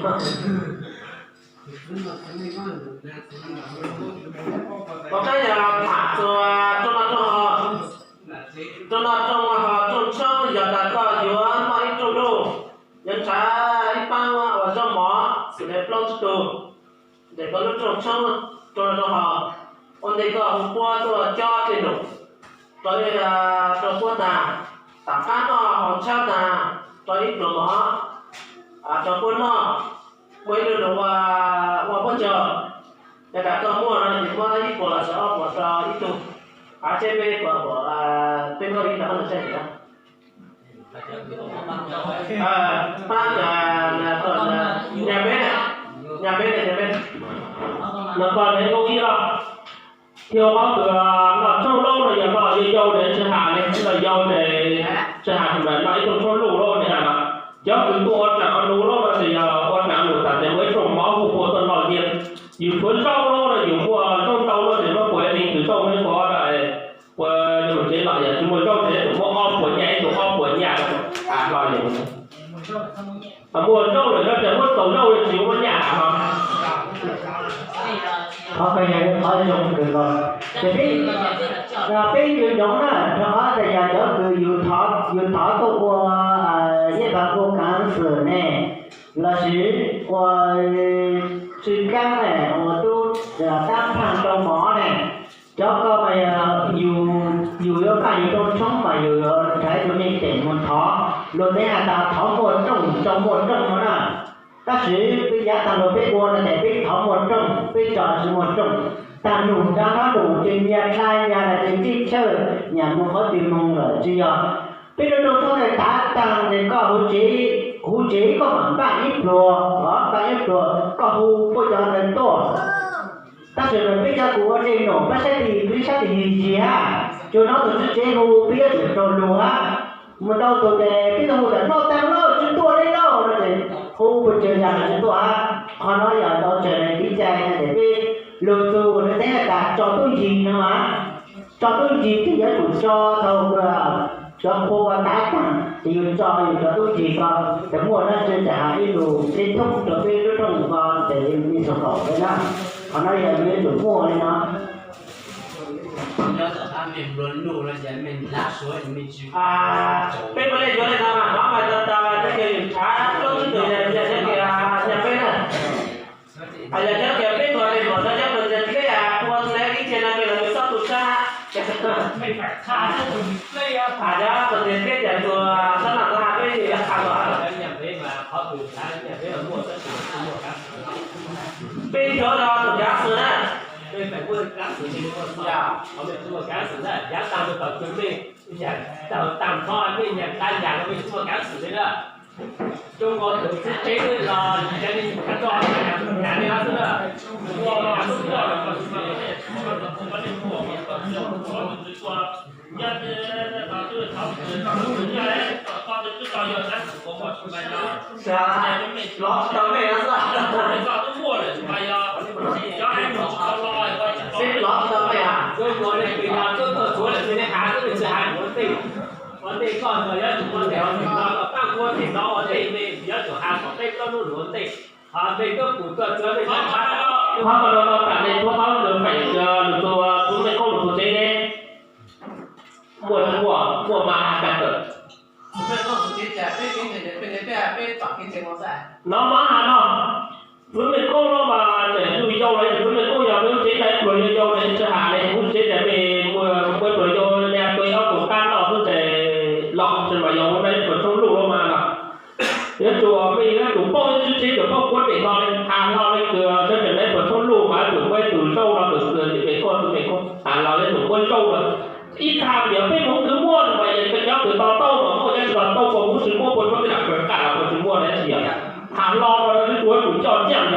Puas paab yog tham txug rooj noj rooj haus, rooj noj rooj haus rooj tshoob, yog tas koj yuav noj ib rooj luj, yuav nrhav ib paab ua zaub mov xwm le plaub tsib tug, ntes koj lub rooj tshoob, rooj noj rooj haus, ua ntej koj hu puab tuaj cob tej num rau, rau puab tas, tom qab noj haus tshab tas rau ib pluag mov rau puab noj, muaj ib tug num ua puab cog. Yog tas koj muaj no ces muab ib puas los sis ob puas rau ib tug, av tseb peb puas, peb muab ib tug no saib. Paab nyag peb, nyag peb, nyag peb, no koj le lub ib los. Thiab ob tug noj tshoob lub no yog noj yau yau tes tsis has li, noj yau tes tsis has, noj ib rooj tshoob luj lub tes has no. Cov kws tuaj ua raam ua num lub no tes yog ua raam ua num tas tes muaj ib rooj mov hu puab tuaj noj tiag. Yus tshuav zaub lub no yus muaj zaub ntau lub tes muab puas leej twg zaub muab puas, puas yog mus tsev los yog tsis muaj zaub tes muab ob puas nyaj, ib tug ob puas nyaj has no yus. Muaj zaub lawm no ces muab txaus zaub tsis muaj nyaj os. Qhov ko yog qhov zoo kawg nkaus. Ces peb, peb nco ntsoov na, rau qhov tias yog cov kws yus thov tuaj ua ib pab ua kav xwm ne, lossis ua tsw kaab ne, ua tub tab phaaj rau mov ne, cov ko mas yus yuav npaj yus rooj tshoob mas yus yuav rhais tus me pem mus thov. Luag teb has tas thov muaj rooj tso muaj rooj no na. Tab sis peb yav tag los peb ua no ces peb thov muaj rooj, peb tso tsis muaj rooj. Tag num nrab nrab num ces nyias dlai nyias los ces tij chawj nyias mus qhov twg mus lawm tsis yog. Peb lub rooj tshoob ntawd tav taag ces koj huv tsev, huv tsev koj mam npaj ib pluag, npaj ib pluag koj hu puab cov ntawd tuaj. Tab sis mas peb cov kws ua dej num peb saib tis, peb saib tis yig yig hab, tsuas hnov tus tswv tsev hu peb yuav tsum raug lug hab. Mus tau tus ces peb tau hu tas noj taag lauj, tswv tuaj le lauj no ces hu puas tsawg yam los tswv tuaj hab. Qhov no yog tau tsawg le kev cai no ces peb lug txug lawv teb has tas tso tub yig no mas, tso tub yig ces yuav tsum tso tau cov qhua tav taag ces yus tso yus cov tub yig ko. Ces muaj dlaab tsi ces has ib lus teb thoob rau peb lub rooj ko ces yus me xua kaum peb na. Qhov no yog yus yuav tsum muaj li no. Peb puav leej yuav li no mas, qhov mas tas tas mas tej yog yus nrhav plaub tsib tug yam, yam cov kiag nyag peb na. Yam cov kiag peb mus li mas cov mus ntsia dleb, ua dleb ib txhia no peb los xob tu sab. Cov mus ntsia dleb cas tus sab no tus has peb yog qha los. Peb cov no tus kav xwm na. Peb pem muaj kav xwm, qhov mej tsis muaj kav xwm na, yav tag mus tom tug mej, yav tag tag txhob mej nyag dab yam no mej tsis muaj kav xwm li na. Zoo nkaus tus txiv tsev los yog li, yog li no xwb na. Los tsis tau mej no xwb. Seb los tsis tau mej a, zoo nkaus li kws yog tub tuaj txhuav lawm xwb nej has xwb, mej tsis has ua ntej. Ua ntej koj ntawd yuav tsum ua ntej, ua ntej no koj pab ua ntej no ua ntej, mej yuav tsum has kom peb plaub hnub lug ua ntej. Qhov no no tas li, tshuav qhov lug feem lug tus tub mej koob lug tus tsev ne, muaj tsis muaj, muaj mas has tag kawg. No mas has no, tub mej koob no mas tseem yug yau los yog tub mej koob yog mej lub tsev dai pluag yau yau los tsis has li, lub tsev dai mej muaj pluag yau ne, tuaj ob tug qab noj xwb ces los tsis mas yog ua dai pluag tshoob luj los mas los. Yuav tsum mej yuav tsum paub ib tswv tsev, tsum paub kuav pem no li, has hlo li kws sawv daws dai pluag tshoob luj mas yuav tsum muaj ib tug zaub no tus xwb, tub mej koob, tub mej koob has los yuav tsum muaj zaub no. Ib txha yog peb hmoov kws muaj mas yog koj cov kws to taub mas muaj, cov tsis to taub puas muab tsis muab, puas tsuav tej lam kawg qaj los puas tsis muaj na, tsis yog. Has hlo no yuav tsum coj ncaaj,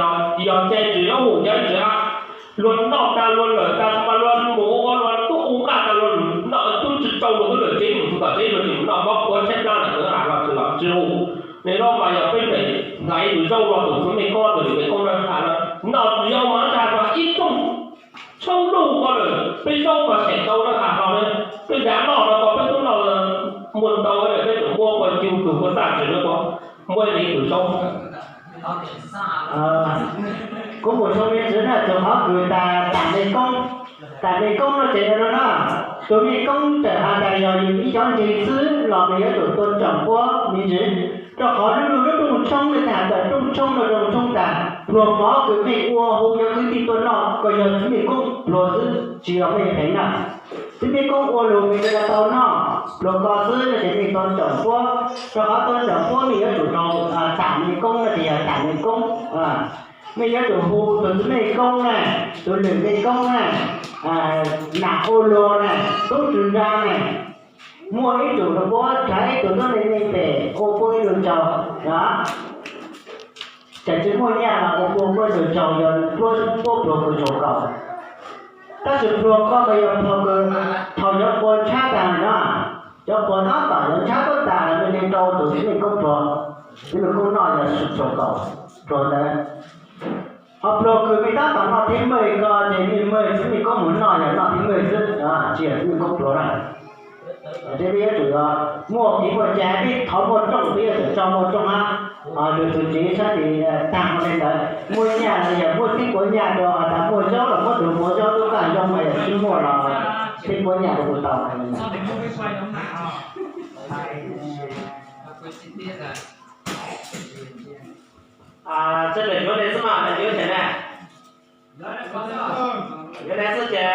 yog cai ntsis zaub mus cov ntsis a. Luag noj tag luag lawm tag mas luag mus ua luag tub u nqaj tag luag noj tub tsis tsau luag tub lawm tsev mus txug tom tsev luag tsis mus noj mob kuav tshaib plab lawm, has los tsis los tsis hu. Nim no mas yog peb pem hlais tus zaub los tus tub mej koob, tus tub mej koob no has los noj yau mas tag mas ib rooj tshoob luj ko lawm, peb zaub mas seem tau na has los ne, peb dav noj no ko peb tub noj muaj ntau lawm peb tsum muab ua cug tug ua txaj tsis muab, muab li tus zaub. Kuv mus zoo me ntsis na, txug qhov kws tas, tas mej koob, tas mej koob no ces no na, tus mej koob txawm has tas yog yus ib cov ntseeg xwb los mej yuav tsum tuav ntsoom puab me ntsis, rau qhov lub lub lub rooj tshoob ne, tas tas rooj tshoob no rooj tshoob tas, pluag mov kws mej ua hu cov kwv tij tuaj noj ko yog txiv mej koob pluag xwb tsis yog mej pheej na. Txiv mej koob ua lug mej yuav tau noj, pluag ko xwb no ces mej tuav ntsoom puab, rau qhov tuav ntsoom puab mej yuav tsum rau, tas mej koob no ces yog tas mej koob. Mej yuav tsum hu tus txiv mej koob na, tus lwm mej koob na, nam ua luag na, tub tswv nra na, muaj ib tug rau puab, rhais ib tug tuab neeg mej pem ua puab ib lug tsaug. Txawm tsis muaj nyaj los ua puab ib lug tsaug, yog puab pluag kws tsaug kaum. Tab sis pluag ko mas yog pluag kws thaum cov quas tshab tas no, cov quas tab tom yuav ntshab tuab tas los mej le rau tus txiv mej koob pluag, txiv mej koob noj yog tsaug kaum pluag ntawd. Ho pluag kws mej tab tom noj thib mej ko ces mej mej txiv mej koob mus noj yog noj thib mej xwb, tsis yog txiv mej koob pluag na. Ces peb yuav tsum muaj kev muaj cai, peb thov muaj rooj, peb yuav tsum tso muaj rooj hab. Lwm tus tsev sab tid tag li ntawd, muaj nyaj los yog muaj tib puas nyaj rau, tas muaj zaub los muab tus muav zaub tub kaj zoo, yog tsis muaj los tib puas nyaj rau kuv tau. Sawv daws yuav li xwb mas, yuav li na. Yuav li xwb ces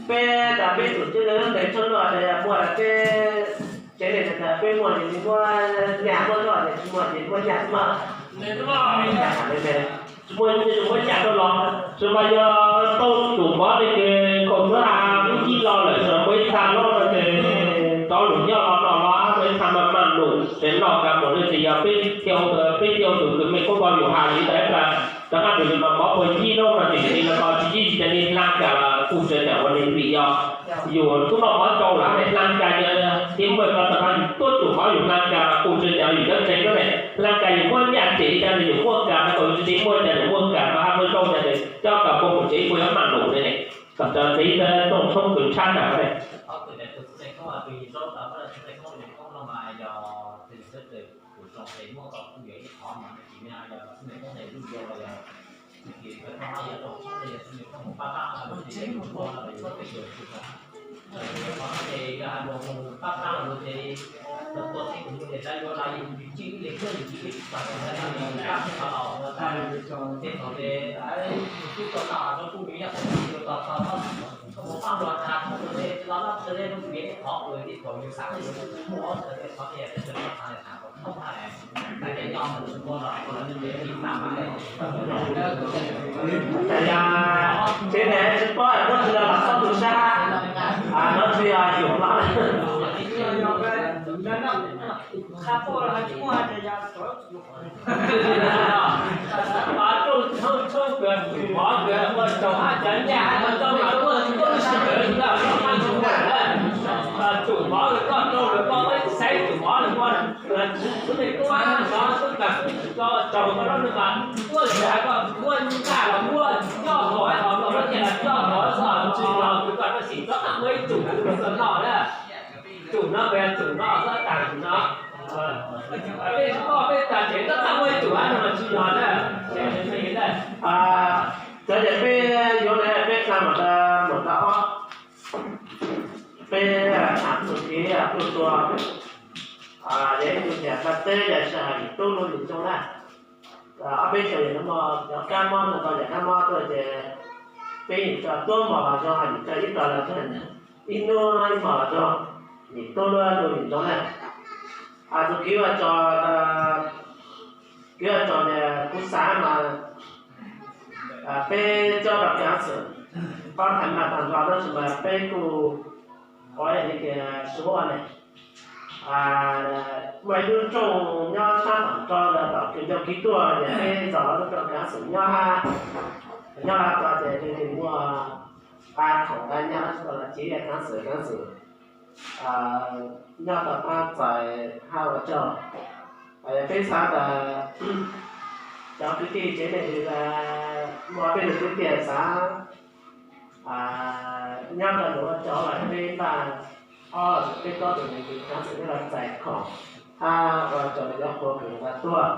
peb tas peb tus cwj lwg ntev tshaj luaj ces muaj peb tsev neeg tas peb muaj ces muab nyaj muab rau, ces tsis muaj ces muab nyaj xwb mas. Tsis muaj ces muab nyaj rau los, tsis mas yog tau tsum mov li ces kaum txhiab ha ib cib los lawm, tsis muaj ib txha loj no ces rov lug nyob los no los muaj ib txha maj maj num ces noj kawg mus li. Ces yog peb thiaj, peb thiaj ua tus kws me koob npau yus has li ntawd tas rov qab tus li mas mov puas yij lub no ces li no tsis yij ces li hla kas los kuj tsis tau ua li vim yog yus tub noj mov tsau lawm ne, hla kas yog li muaj ko rov qab yus tuaj tsum mov yus hla kas los kuj tsis tau yus cov ntseeg lub ne, hla kas yus muab nyaj ces li cas yus muaj kas no, yus tsis muaj cas yus muaj kas no, hab muaj zaub cas ces coj kas puag mus ces ib puas yuav maj num li ne. Kom cov txiv tooj tshoob kws tshab tas ne. Tsev neeg tsis paub muab tsis los txhob tu sab, no tsis yog yus los. Tsum no peb tsum no tag no, peb tsis paub peb tag tsev txhob txhaj muaj ib tsum no tsis yog na. Txawm tias peb yuav ne peb txhaj mam mus tau ob, peb tham txuj kev tuaj tua, yog ib tug niam txhaj teb yog sij hawm yim tub lub yim zoo na. Ob peb xyoos yim no cov kab mob no tau yam kab mob tuaj ces peb yim tso tuab mos los zoo, yim tso ib tog los ib hnub ib mos los zoo, yim tub lub yim zoo na. Txuj kev ua tso, kev ua tso tias kuv xav mas peb coj rau kaav xwm, pab thaiv mas tag nrho tab sis mas peb kuj ua li tias suav ne, muaj ib lub rooj nyob sab tom tso ntawd tom kws ncauj kev tuaj ces peb txog lub rooj kaav xwm nyob hab, nyob hab tso ces nws muaj qab khoom qab nyab tsis tau los tsev kaav xwm kaav xwm nyob tau qab txais hab ua tsaug. Peb xav tas cov kwv tij tsev neeg muaj peb lub kwv tij xav nyob rau tus ua tsaug los peb npaj ob los peb plaub tus neeg kaav xwm nyob los txais khoom hab ua tsaug rau cov qhua kws lawv tuaj.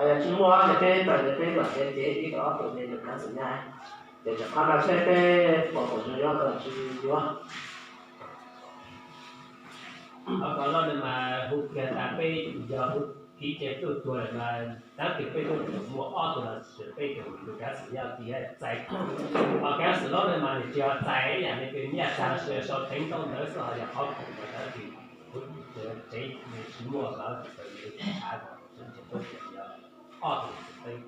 Yog tsis muaj ces peb tawm ces peb mam cev cev ib tug ob tug neeg kaav xwm nyob, ces tseem qhov no seb peb puas khoom zoo yuav tsis yuav. Qhov ko los nws mas hu kiag tas peb yog hu kev cai tuaj tua lawm mas tab sis peb tuaj muaj ob tug los sis peb tus kaav xwm nyob tid txais khoom. Ho kaav xwm los nws mas nws tsis yog txais ib yam li kws nyaj tsa sau theev ntaub ntawv xwb, ho yog qhov khoom ntawd ces kuv tsev nws tsis muaj lawv txawm nws tsis tshav kom tsev tuaj yog ob tug peb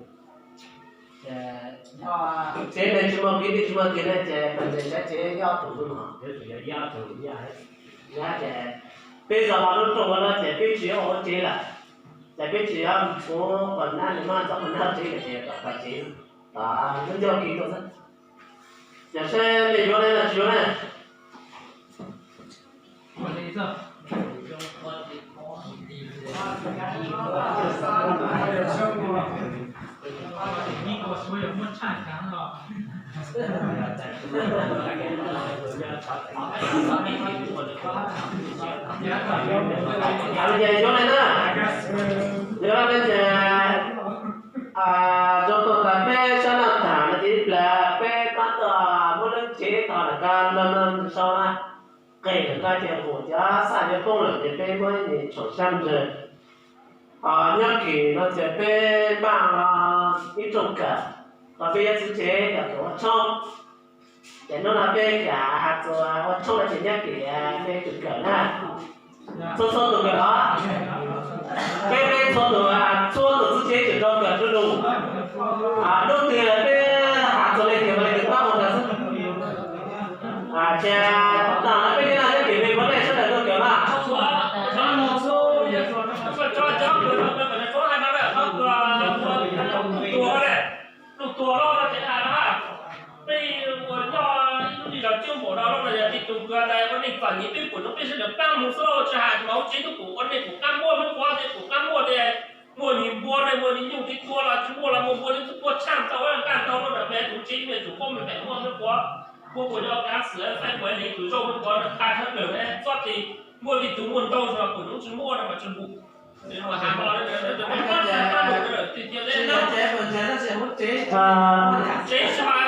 tsev neeg tsis muaj kev tij tsis muaj kev ne ces peb tsev nyob tug xwb no. Ces peb zaum lub rooj ua no ces peb tsis yuav ua tsev lawm, ces peb tsis yuav mus qhov nab li mas txog qhov nab tsev lawm ces tom qhov tsev, tom lub ncauj kev tuaj xwb. Ces seb nej yuav ne los tsis yuav ne. Ib ko suav yog muab tshaj kaav los. Ces zoo li na, yog no ces zoo tau tas peb sab naj tham no ces peb tab tom muab lub tsev tho nram ko no no sau na, qis nram ko ces mus cov xaj yuav poob lawm ces peb muab tshoom sab ntsawg. Nyob kis no ces peb npaj ib rooj kawm, los peb yuav txwv tsev kawm ua tshoob. Ces hnub no peb kam has txog ua tshoob no ces nyob kis peb tus kawm na, txhua txhua tus kawm os. Peb peb txhua tus, txhua tus txwv tsev tseem rau kawm du lug. Hnub twg peb has txog li tias li tias pab mus kawm xwb. Ces tam no peb nyob no nyob kis peb puav leej sawv daws tuaj kawm mas. Lub tuag los no ces hais no, peb ua nyob ib lub zos coob npaum no los yog tib tug kws tas ua neej txom nyem peb pum no peb sawv daws pab mus xwb los tsis hais mas hauv tsev twb pum ua neej pum qab muaj, muab qhuav tej pum qab muaj tej, muaj niag npua tej muaj niag nyuj tej tua los tsis muaj los muaj npua tej twb tua tshaj tau nqaj ntau no na, peb tus tsev me tus qoob me pem muaj muab qhuav, muab qhuav cov kav xwm faib kuav li tus zaub muab qhuav qha tshaj plaws txob tes muaj li tus muaj ntau los pum no tsis muaj no mas tsis mus.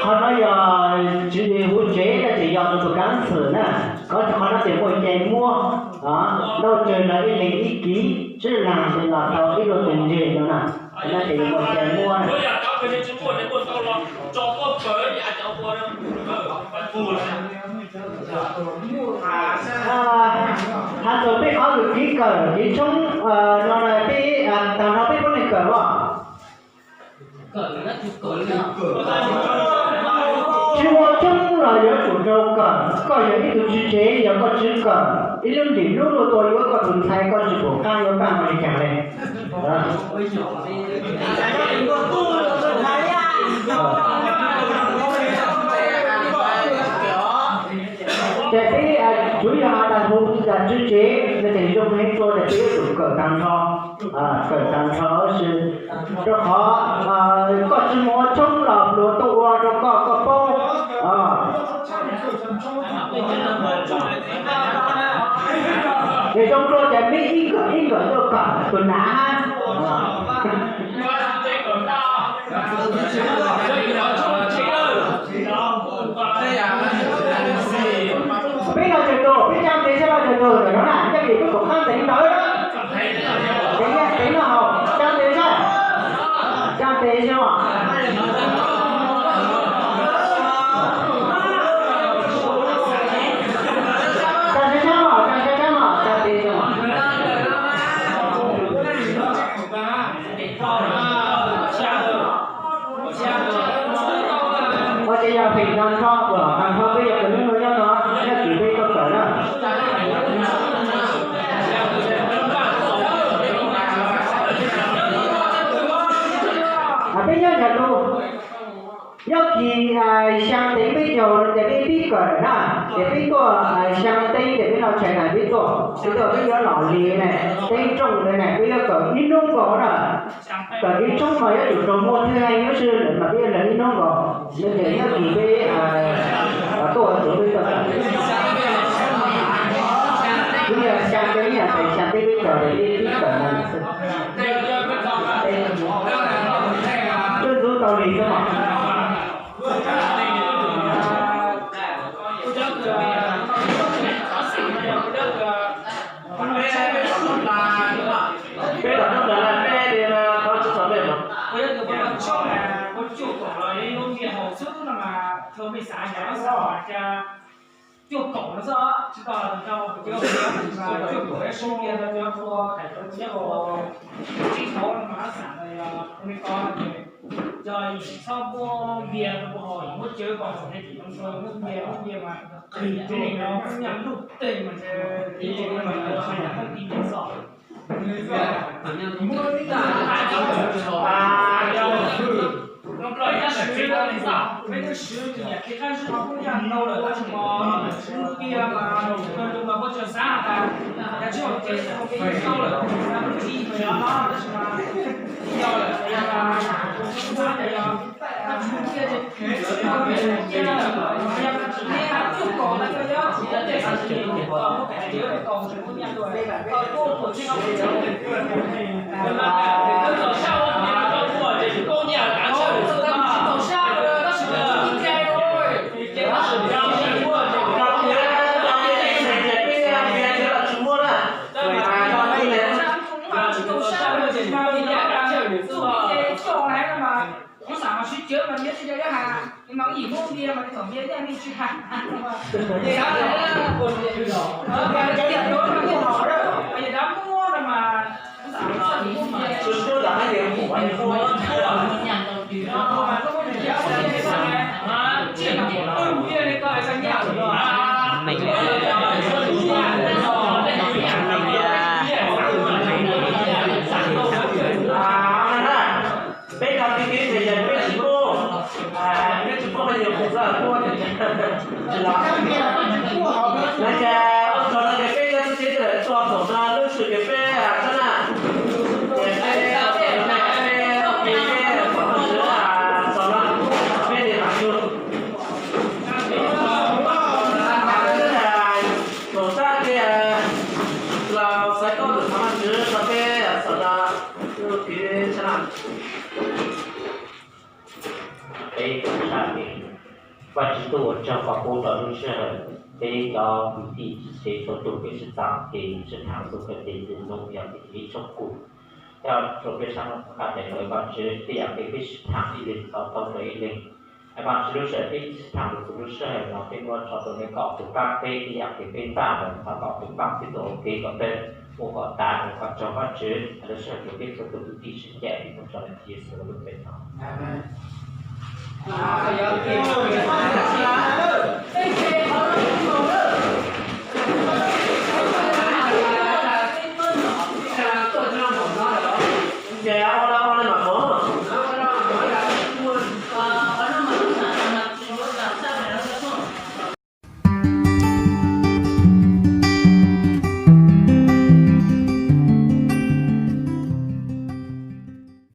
Qhov no yog tsis huv tsev no ces yog tus kav xwm na, qhov no ces muaj cai muab, nrauj tsawg los ib leeg ib kiv, tsib leeg los tau ib lub tus ntses no na, no ces muaj cai muab. Has txog peb qhov kws kev kawm kev tshoob no peb, tag no peb puav leej kawm os. Tsis ua tshoob los yuav tsum nrog kawm, koj yog ib tug tswv tsev yog koj tsis kawm, ib lub ntim lub luaj tua yuav koj tus ntxhais koj tsis pum qab yuav paj ua li cas li. Ces peb tsuas yog has tas hauv tswv tsev no ces zoo heev dua ces peb yuav tsum kawm tag nrho, kawm tag nrho si, rau qhov koj tsis mus ua tshoob los luag tuaj ua rau koj koj paub. Ces zoo dua ces peb ib nkawm ib nkawm tuaj kawm tus nav hab. Peb no tsawg tus, peb caj ntev sab no tsawg tus ntawm no na, nyob li peb pum qab ntev ntawd. Peb nyob peb no haus caj ntev sab, caj ntev sab os. Caj ntev sab os, caj ntev sab os, caj ntev sab os. Ua ces yog phem tag nrho, pem tag nrho peb yog kws nub nua nyob no, nyob kis peb tuaj kawm na. Peb nyob nram tus, nyob kis xyaa teev peb caug no ces peb pib kawm na, ces peb tuaj xyaa teev ces peb no tshais tais peb tuaj, peb tuaj peb yuav los li na, teeb rooj li na, peb yuav kawm ib hnub nkaus na. Kawm kev tshoob mas yuav tsum raug muaj thwj haj nyuaj sij lawm mas peb yuav hlawv ib hnub nkaus, yog ces nyob kis peb tuaj ua tus peb tuaj kawm. Kuv yog xyaa teev, yog tes xyaa teev peb kawm ces peb pib kawm no xwb. Tuaj ntxub tau li xwb mas. Peb los nyob ntawd na, peb li no thov txog mej mas. Cuaj kaum no xwb, tsis tau tau cuaj kaum sib ntiag no cov tua thaiv cov txiv ua tsib hauv no mas xam no yog me ko ces cov yim txhob muab ntiag rau ua hauj, yim muab cawv kom hauv, yim muab ntiag muab ntiag mas qhis tsev neeg no muab nyaj luj teg mas ntiag tsev neeg mas yam muaj ti ntiag xwb. Peb tab sis peb tab sis tus niam qhib qab zib ho kuj yog ntau lawm tab sis mas hnub tiag mas tus niam mas kuj tsis xav tas yog tsis hauv kev xav kev ntau lawm, tab sis mas yog lawm, tab sis mas Kuv xav mas sib cawv mas ntiav tsis yog has, mas yim muab ntiav mas thaum ntiav yaj nej tsis has. Yam dab muab no mas Peb cov tij tib ces yog peb tsis pub, peb tsis pub qhov yus kuv txoj kuj tsis los. Lawv cas ua txog no ces peb cov tib tib lawm tua phaum no lub sij hawm peb txhab na, ces peb peb peb peb pom tau sawv txog no peb li mam yug. Phaum sab ces los xaiv koj tus qhov Vajtswv rau peb txog no lub kwv txhab na. Peb txhab ces Vajtswv tuaj ua tsaug koj pub tau lub sij hawm peb cov kwv tij txhua tus kev sib tham, kev sib tham tus kheej ces hnub yog kev ib tsoom kuj yog rau peb sab nqaj tes rau Vajtswv tej yam kev peb sib tham ib leeg tau tau rau ib leeg. Vajtswv lub sij hawm peb sib tham tus lub sij hawm no peb muab tso rau nej kom tus pab peb tej yam kev peb npaj mus thov kom tus pab peb tus ua kev kom peb ua kom tas mus kom tsaug Vajtswv lub sij hawm rau peb txhua tus kwv tij sib cais mus tso rau Yexus lub npe thov.